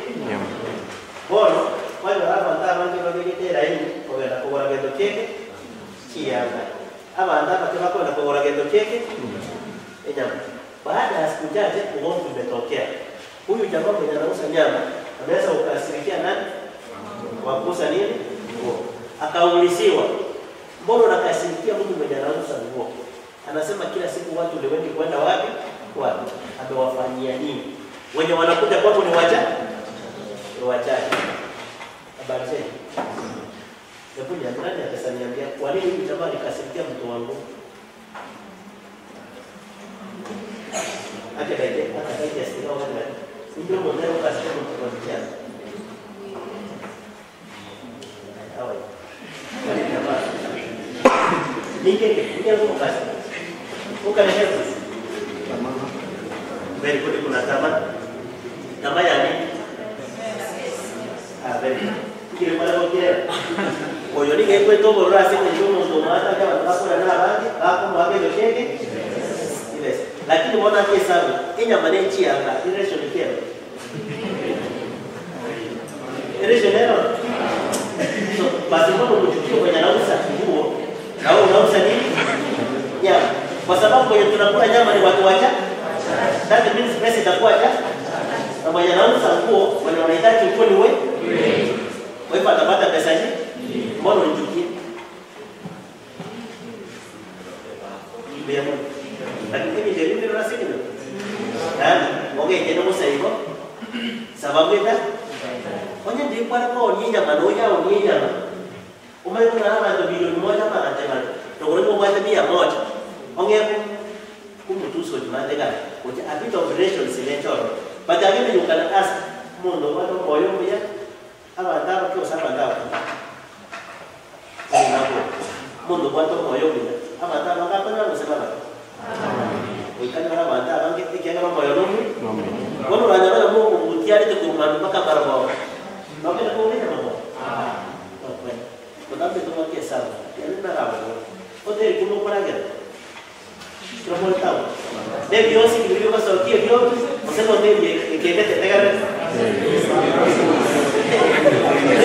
Bono, kwa hiyo hapa ndaba ndio bagegete raini kogenda kugura kindu keke kianga. Aba ndaba tebakwenda kugura kindu keke enyama. Baada ya siku chache ugomvi umetokea. Huyu jamaa mwenye anauza nyama ameweza kukasirikia nani? Wa kuuza nini? Nguo. Akauliziwa, mbona unakasirikia mtu mwenye anauza nguo? Anasema kila siku watu ni wengi kwenda wapi? Wapi? Amewafanyia nini? Wenye wanakuja kwako ni wachache. Ni wachache. Habari zenu. Hebu nani atasaniambia kwa nini huyu jamaa alikasirikia mtu wangu? Akaje sio wala. Ndio mwenyewe ukasikia mtu wa kijana. Hawa. Ninge ngo kasi. Ukaleta. Very good, kuna tamaa. Tamaa ya nini? Ah, very good. Kile mara kwa kile. Oyo ninge kweto bora ase ndio mtu mata kama tunakula na bangi hapo mwage yosheke yes lakini mbona kwa sababu inyama nenchi anga iresho ni kero iresho nero so basi mbona mchukio kwenye anauza nguo na wewe unauza nini nyama kwa sababu kwenye tunakula nyama ni watu wacha that means pesa itakuwa cha na mwenye anauza nguo mwenye wanahitaji nguo ni wewe kwa hivyo atapata pesa nyingi mbona unichukie Veamos. Lakini jaribu ndio rasmi ndio. Na ngoge jeno ko sahibo. Sababu ita onye ndi kwa ko ni nyama no ya ni nyama. Umaye kuna na bilioni moja mara tena. Ndio kwa kwa 100. Onge kumutuso jumande ga. Oje a bit of relations in choro. But again you can ask mundo wa moyo mbuya abandaba kyo sabandaba. Mundo wa moyo mbuya abandaba ngapana no sebaba. Oikana abandaba ngeke kama moyo nomu. Kono ranyana mo kumutiari te kurmanu mpaka barabo. No que no viene no. Ah. No bueno. Kotambe toma que sabe. Ya no rabo. Ote como para qué. Tromo el tabo. De Dios y que yo paso aquí Dios, o sea, no de que te tenga. De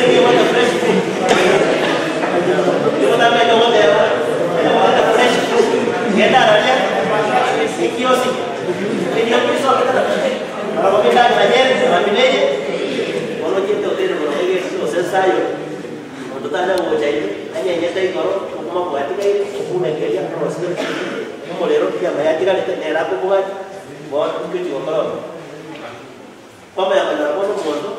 Dios want fresh food. Yo también como te want fresh food. ¿Qué tal, allá? Kiosi. Dios hizo para porque está ayer, la mineye. Ono chete otero no que o sea ensayo. Cuando está la bocha ahí, ahí ya está ahí como como que una que ya no sé. Como le rompía, me ya tira este era poco va. Bueno, que chico pero. Como ya cuando la mundo,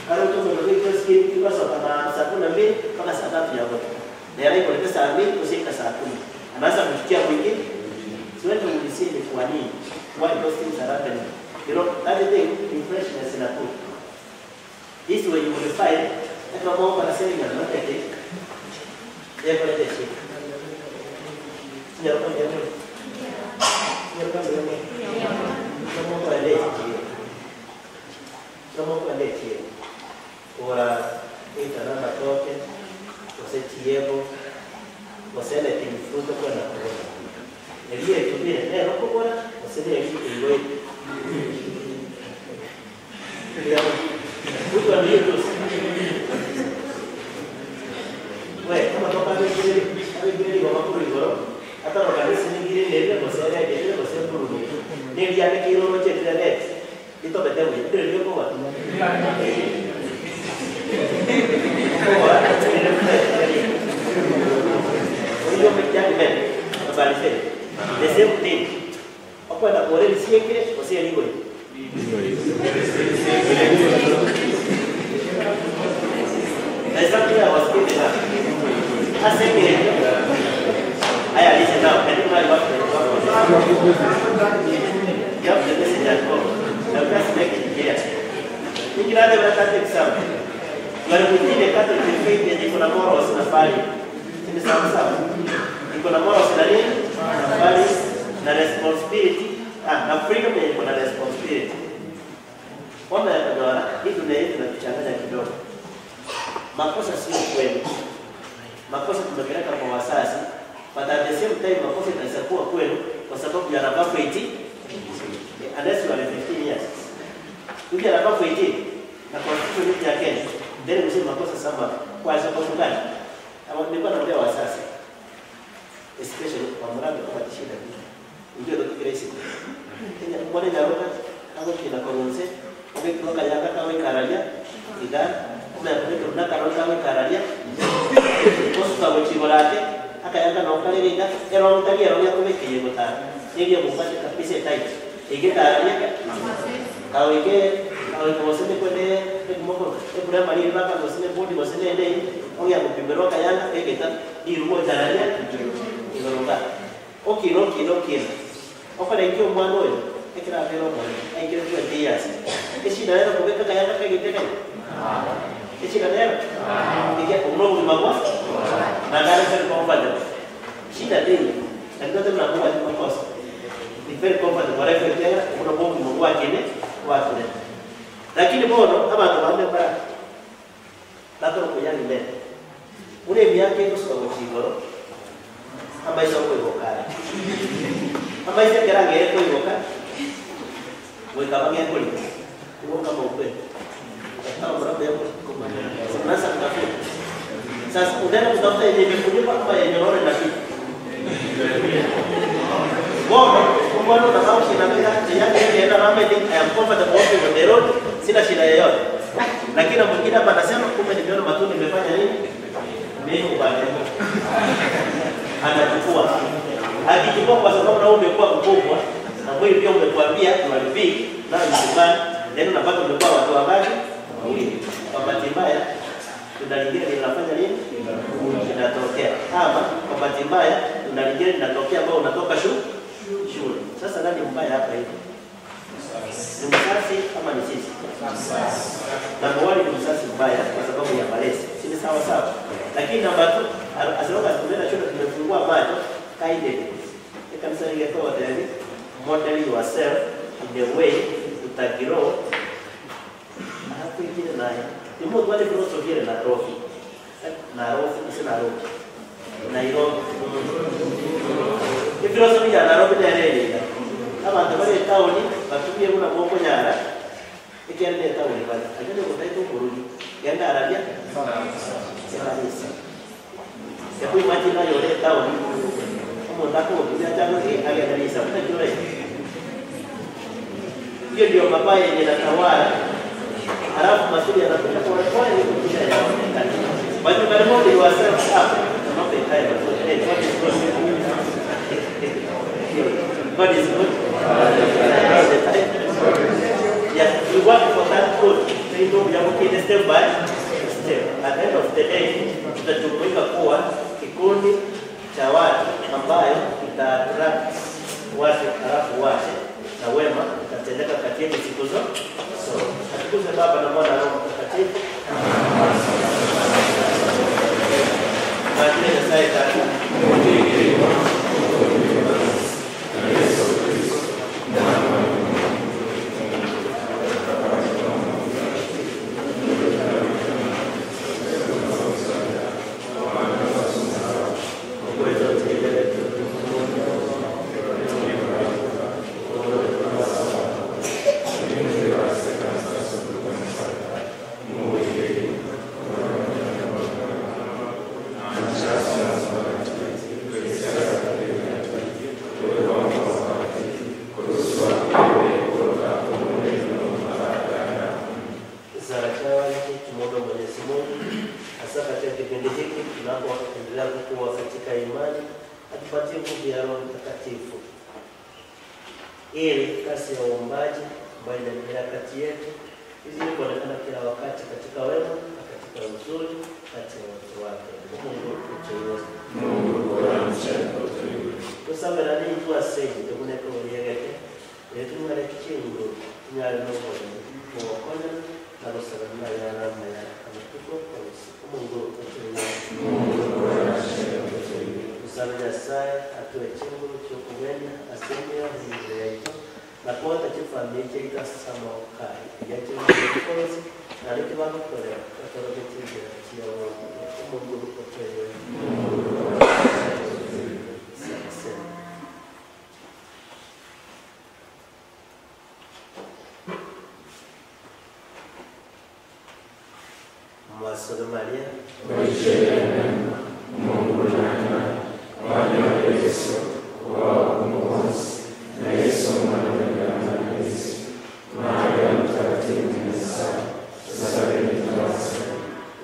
ahora tú me lo dices que tú vas a pasar una vez para sacar ya. De ahí por esta vez, pues sí casa. Además a buscar wiki. Suelto un diseño kwa nini? Why those things are happening? You know, that is the freshness in a food. This way you will find that no more para hacer en el norte de ya con este chico. Señor, con el señor, con el no con leche. No con leche. Ora entra na toque, você chiebo, você le tiene fruto con la corona. El día que tú vienes, no cobra, você tiene que ir. Muito amigos. Ué, como toca a ver igual por igual. Hasta lo que se me quiere leer, você é que você é por um. Nem dia que eu não te dizer. E to beteu, pero eu como. Como yo me llamo Ben, aparece. The same thing. Okwenda por el siempre, o sea, digo. Exactly, I was thinking that. I said, I listen now. I didn't know what you have the message at home. Now just make it clear. Ningira de exam. Wale mwingine Catholic faith yenye iko na morals na value. Ni sawa sawa. Iko na morals na nini? Na values na responsibility. Ah, na freedom yenye iko na responsibility. Wame yakadora, hii dunia yetu inatuchanganya kidogo. Makosa sio kweli. Makosa tumepeleka kwa wazazi, but at the same time makosa inaweza kuwa kweli kwa sababu ya above 18. Unless you are 15 years. Ukiwa above 18 na constitution ya Kenya, then useme makosa sama kwa sababu gani? Ama nilikuwa naambia wazazi especially kwa mradi kwa shida. Ndio ndio kirahisi. Kenya mbona nyaroka hapo kina koronse, ukitoka yaka kawe karalia, idan umeapeleka na karoka kawe karalia. Kosuka bochibolate akayanga no kalerinda ero mutali ero ya kubeke yegota. Yeye mupate kabisa tight. Igeta kawe ke kawe kosene kwene moko ebura mali baka kosene bodi kosene ndei onge kupimero kayanga egeta irugo taralia igoroka. Okino kino kino. Okale nkyo mwana oyo ekira vero mwana aikira 20 years. Eshida lero kubeka kayanga kegete kai. Eshida lero. Ikia umro magwa. Na ngale very comfortable. Shida tena. Na ndio tunakuwa ni makosa. Ni very comfortable whatever tena unakuwa mwa kene watu. Lakini bono abantu bambe bara. Lakini kujali mbele. Ule miaka iko sawa chigoro. Amaisha kuivoka. Amaisha kerangere kuivoka. Weka bangi kuli. Uoka maupe. Kama mraba yako unaanza kutafuta. Sasa unaenda kutafuta yenye imefunikwa kama yenye roho na kitu. Bora, mbona unataka ushinabeka yake yeye na mimi I am comfortable walking on the road, sina shida yoyote. Lakini mwingine hapa anasema kumbe nimeona matunda nimefanya nini? Mimi ubane. Anachukua. Akichukua kwa sababu na wewe umekuwa mkubwa na mwili pia umekuambia you are big na you neno unapata umekuwa watu wangapi? Wawili. Kwa bahati mbaya tunda lingine linafanya nini? Linatokea. Ama kwa bahati mbaya tunda lingine linatokea ambao unatoka shule. Sasa nani mbaya hapa hivi? Ni mzazi ama ni sisi? Namba 1 ni mzazi mbaya kwa sababu ya malezi. Si ni sawa sawa? Lakini namba 2 as long as tumeenda shule tumefungua macho kindly. Kanisa lingetoa tayari model yourself in the way utagrow. Hapo ingine naye. Ni mtu wale philosophy ile Nairobi. Nairobi si Nairobi. Nairobi. Ni philosophy ya Nairobi na ile. Abantu bari taoni batumie kuna boko nyara. Ikienda taoni bali. Ajende kutaita kurudi. Yenda Arabia. Sasa. Hebu imagine yole taoni. Kama unataka kuja tangu hii alianza kutajua. Hiyo ndio mabaya yenye natawala. Halafu masuli yanakuja kwa pole kisha yanaonekana. But you can model yourself up. Not the time. Hey, God is good. God is good. All the time. Yes, we work for that good. So you know, we are working step by step. At the end of the day, tutajumuika kuwa kikundi cha watu ambayo kita attract watu halafu wache na wema utatendeka kati yetu siku zote. So, atukuze Baba na Mwana na Roho Mtakatifu. Majina ya Nyasaye Tata. Ili kasi ya uombaji ambayo inaendelea kati yetu izidi kuonekana kila wakati katika wema na katika uzuri kati ya watu wake. Mungu utuongoze. Mungu utuongoze. Tusame na nini tuasije tukuneko yegete yetu ngale kichingo nyale no kuokona na kusalama ya rama ya amatuko kwa Mungu utuongoze. Mungu utuongoze. Tusame Nyasaye atuwe chingo chokugenda asemia nzira yaito na kuota chifambi chikasama okai yacho kozi na likibakukolera katorogetingira chiyawo Mungu utuongoze. Mwasolo Maria, Mungu na Yesu wa Mwokozi na Yesu mwana wa Yesu Maria mtakatifu Nyasaye tusamehe dhambi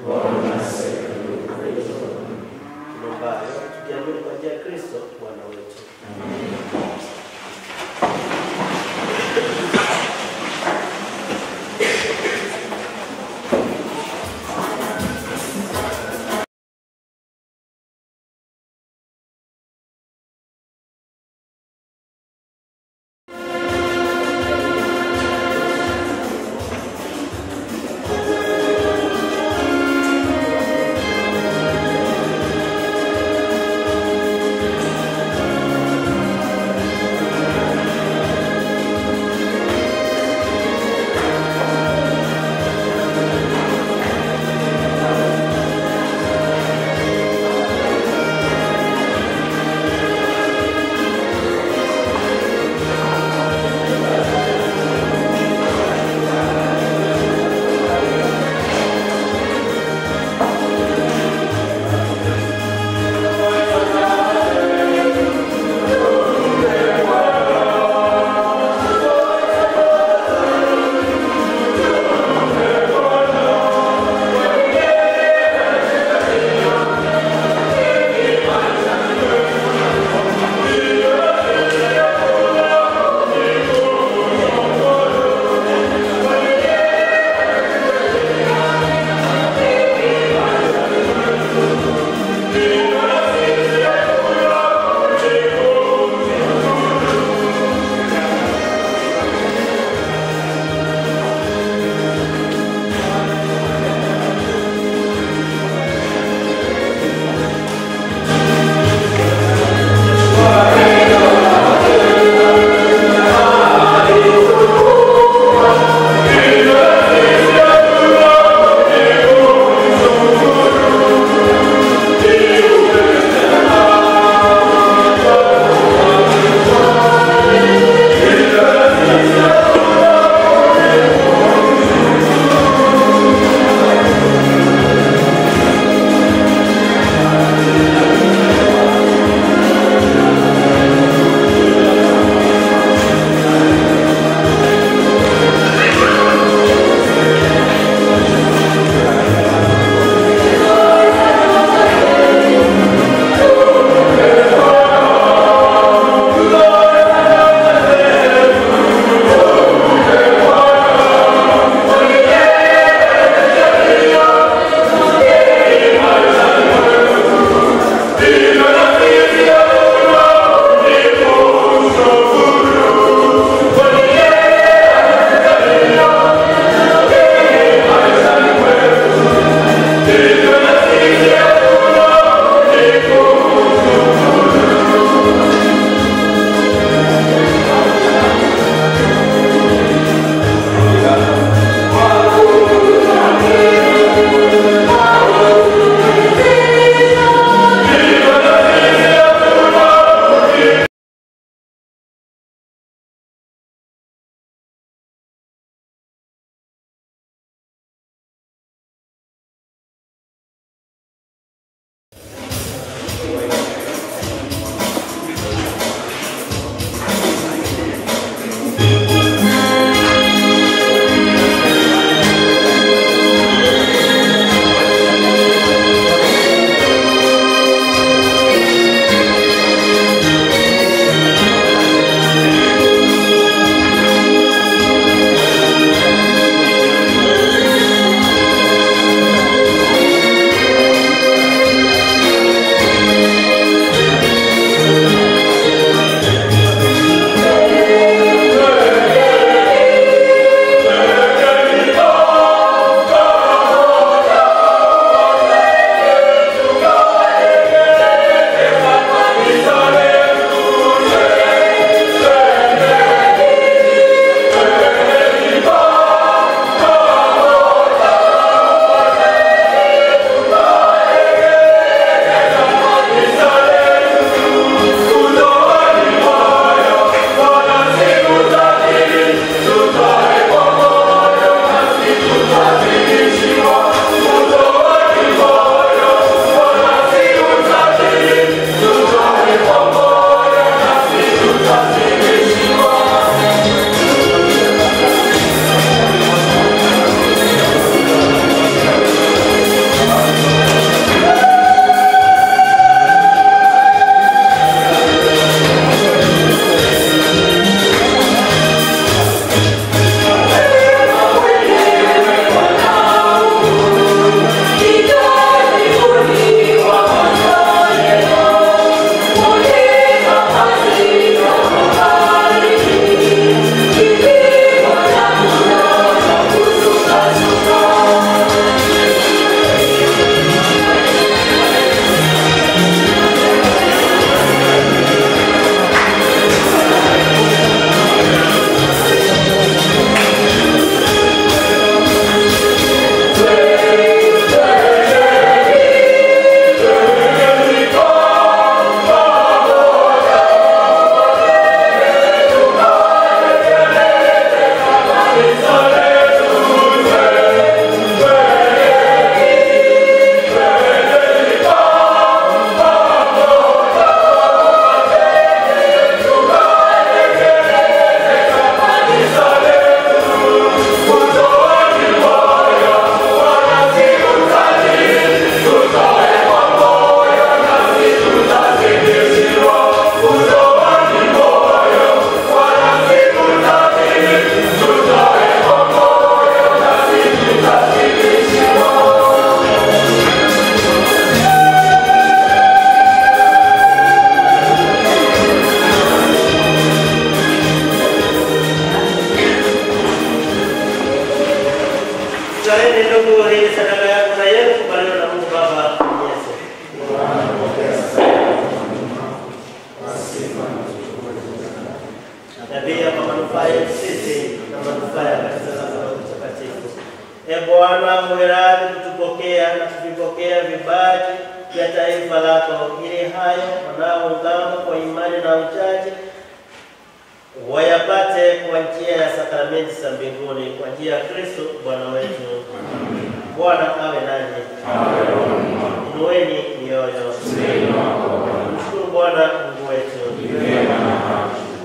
Bwana asifiwe. Tuombe tukiamini kwa njia ya Kristo Bwana wetu. Saleni ndugu, hii sadaka yangu na yenu kubaliwa na Mungu Baba Mwenyezi. Na pia kwa manufaa yetu sisi na manufaa ya kanisa lako takatifu. E Bwana, uwe radhi kutupokea na kuvipokea vipaji vya taifa lako, ili hayo wanaoungama kwa imani na uchaji wayapate kwa njia ya sakramenti za mbinguni, kwa njia ya Kristo Bwana wetu. Bwana awe nanyi. Inueni mioyo. Mshukuru Bwana Mungu wetu.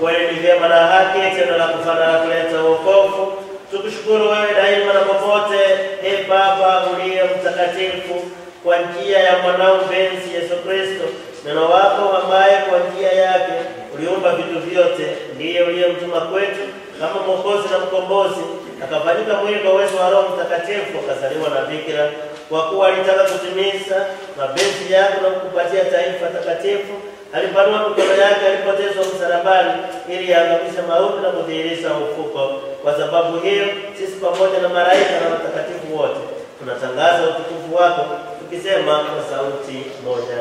Kweli ni vyema na haki, tendo la kufana na kuleta wokovu. Tukushukuru wewe daima na popote, e Baba uliye mtakatifu, kwa njia ya mwanao mpenzi Yesu Kristo, neno wako ambaye kwa njia yake uliumba vitu vyote, ndiye uliyemtuma kwetu kama Mwokozi na Mkombozi, akafanyika mwili kwa uwezo wa Roho Mtakatifu, akazaliwa na bikira, kwa kuwa alitaka kutimiza mapenzi yako na kukupatia taifa takatifu. Alipanua mikono yake alipotezwa msalabani, ili aangamize mauti na kudhihirisha ufufuko. Kwa sababu hiyo sisi pamoja na malaika na watakatifu wote tunatangaza utukufu wako tukisema kwa sauti moja.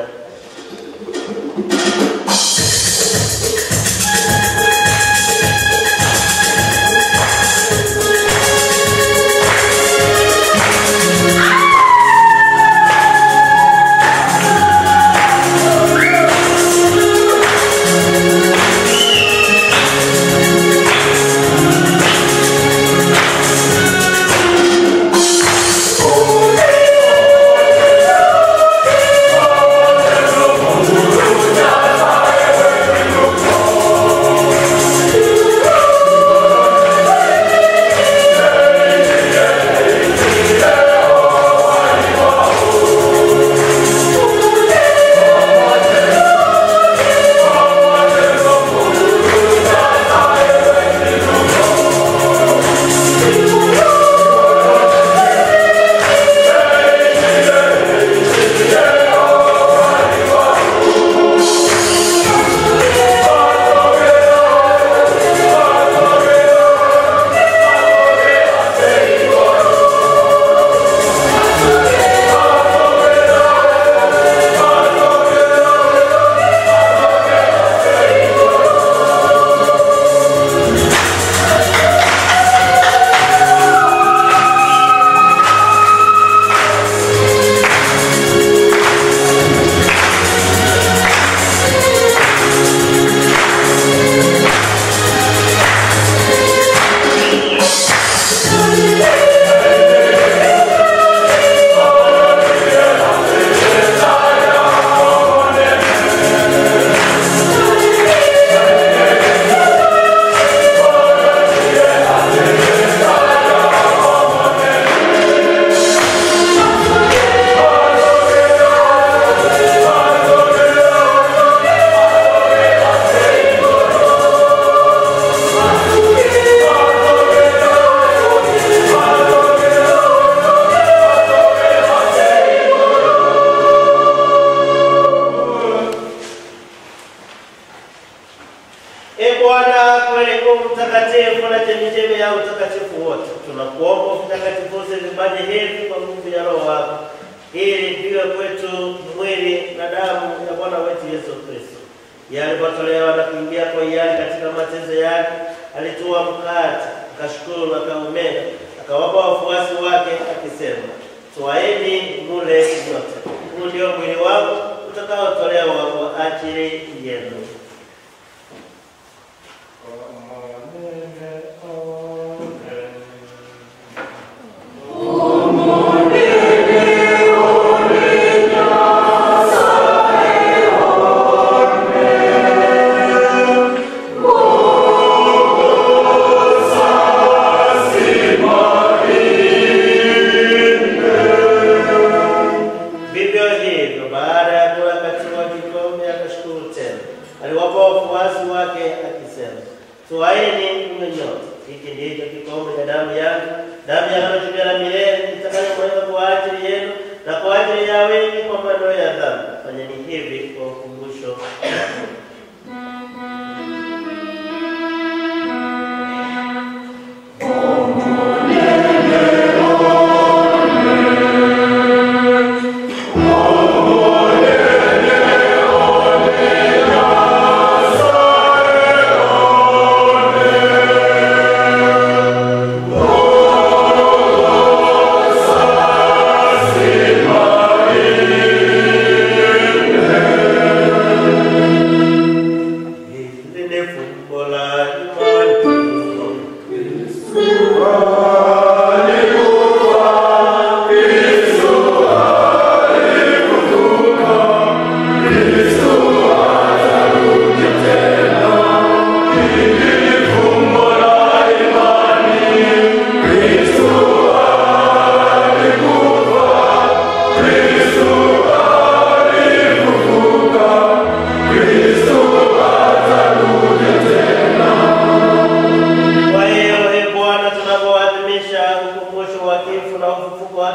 Oh,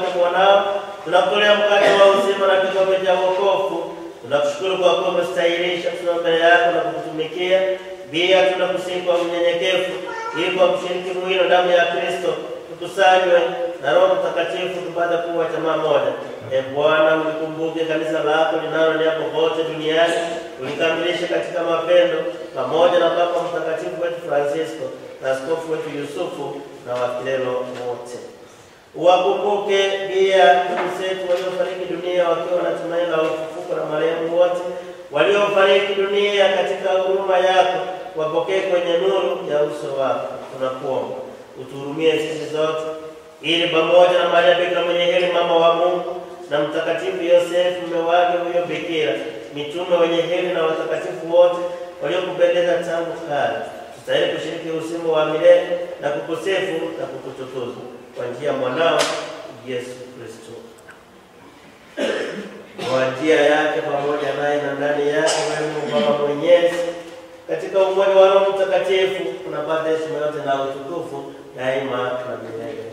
wake mwanao, tunakutolea mkate wa uzima na kikombe cha wokovu. Tunakushukuru kwa kuwa umestahilisha kusimama mbele yako na kukutumikia. Pia tunakusihi kwa unyenyekevu, ili kwa kushiriki mwili na damu ya Kristo tukusanywe na Roho Mtakatifu tupate kuwa jamaa moja. E Bwana, ulikumbuke kanisa lako linaloenea popote duniani, ulikamilishe katika mapendo, pamoja na Papa Mtakatifu wetu Francisco na askofu wetu Yusufu na wakilelo wote. Uwakumbuke pia ndugu zetu waliofariki dunia wakiwa na tumaini la ufufuko na marehemu wote waliofariki dunia katika huruma yako, wapokee kwenye nuru ya uso wako. Tunakuomba utuhurumie sisi zote, ili pamoja na Maria Bikira mwenye heri, mama wa Mungu, na Mtakatifu Yosefu mume wake huyo Bikira, mitume wenye heri na watakatifu wote waliokupendeza tangu kale, tutastahili kushiriki uzima wa milele na kukusifu na kukutukuza kwa njia mwanao Yesu Kristo. Kwa njia yake, pamoja naye na ndani yake, wewe Mungu Baba Mwenyezi, katika umoja wa Roho Mtakatifu, unapata heshima yote na utukufu daima na milele.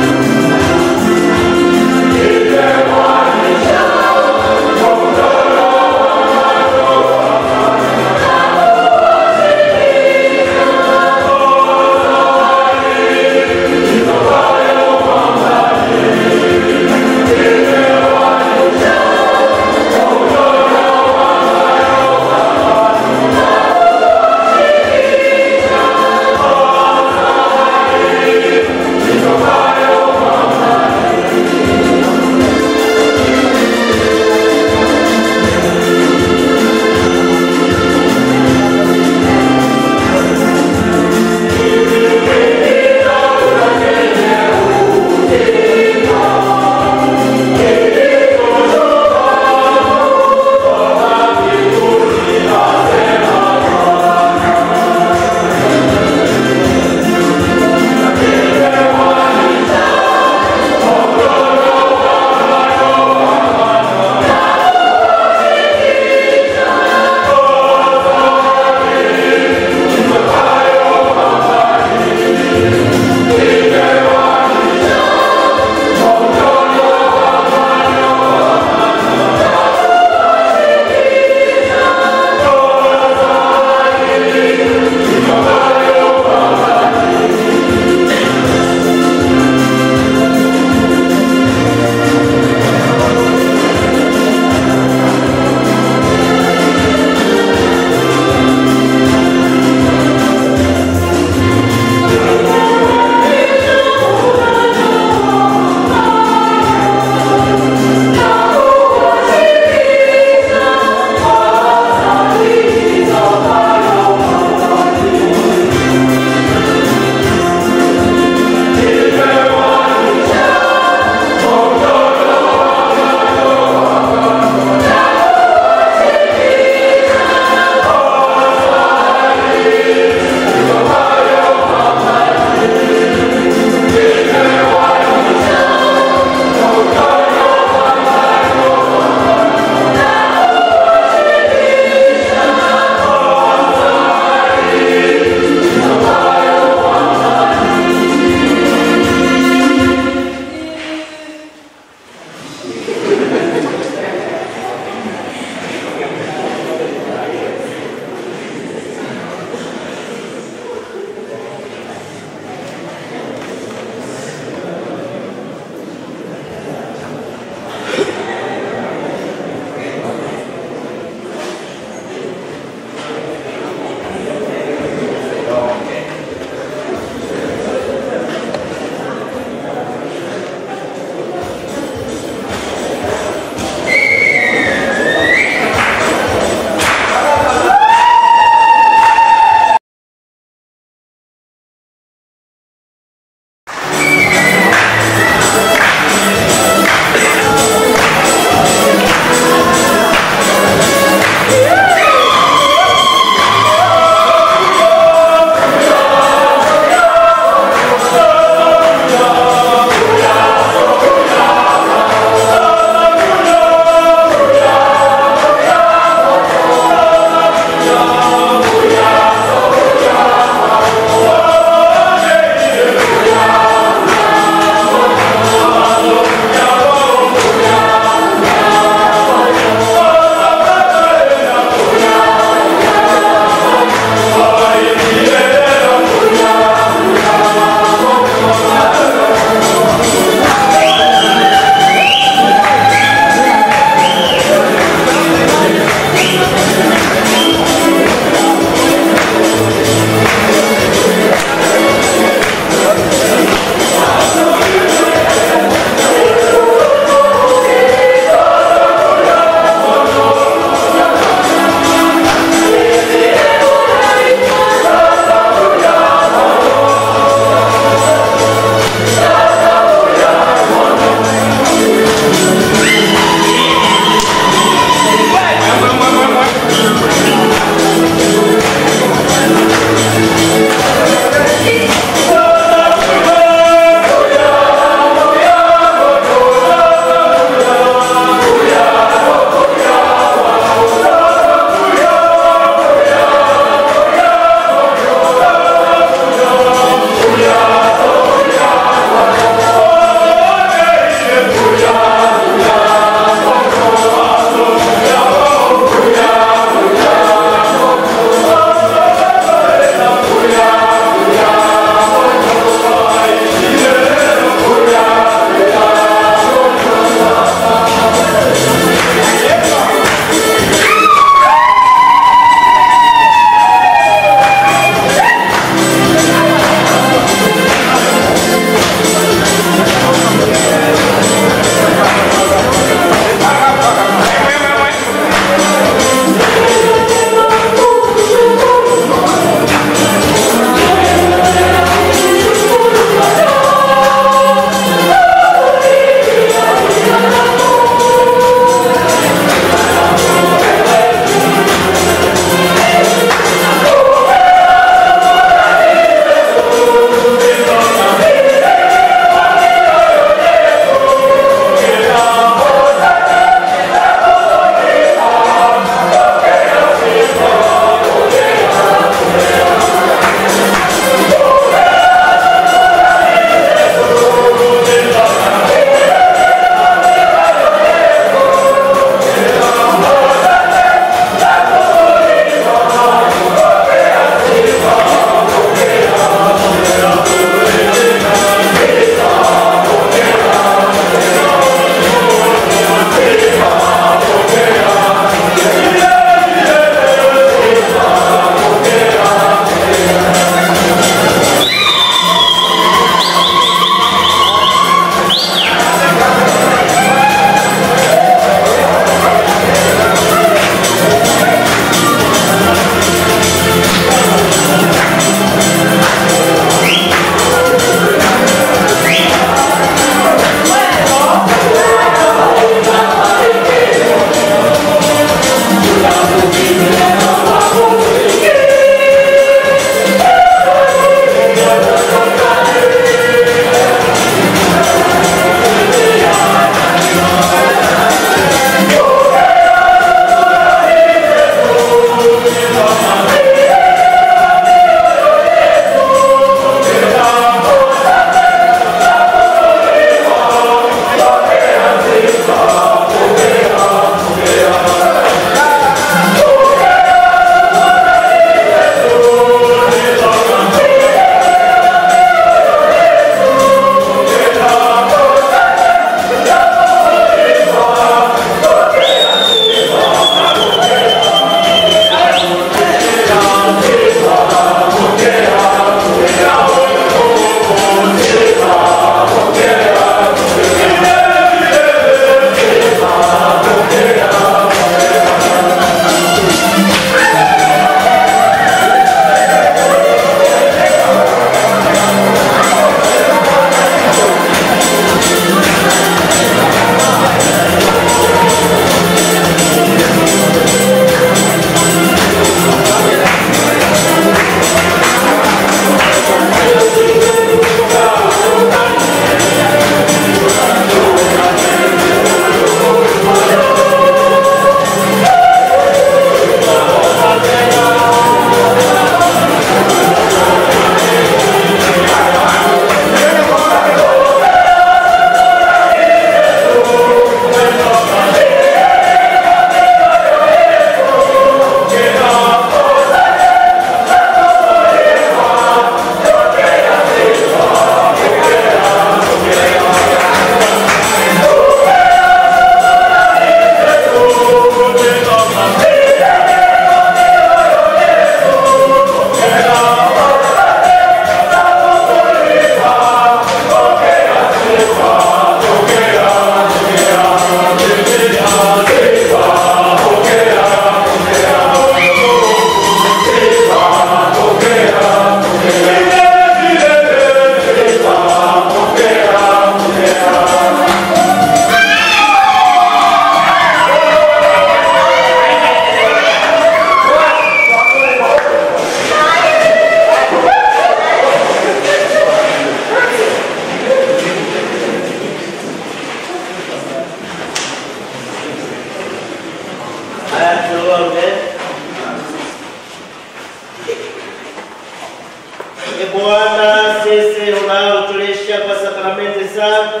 Bwana, sisi unaotulisha kwa sakramenti zako,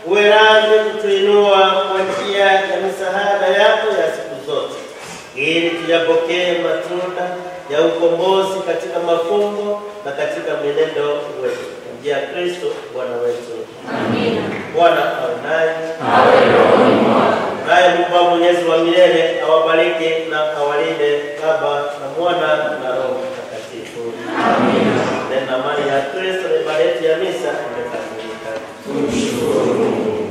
uwe radhi kutuinua kwa njia ya misaada yako ya siku zote, ili tuyapokee matunda ya ukombozi katika mafumbo na katika mwenendo wetu. Kwa njia ya Kristo Bwana wetu. Amina. Bwana awe nanyi. Awe rohoni mwako. Naye Mungu Mwenyezi wa milele awabariki na awalinde, Baba na Mwana na Roho Mtakatifu. Amina. Neno amani ya Kristo, ibada yetu ya misa imekamilika. Tumshukuru Mungu.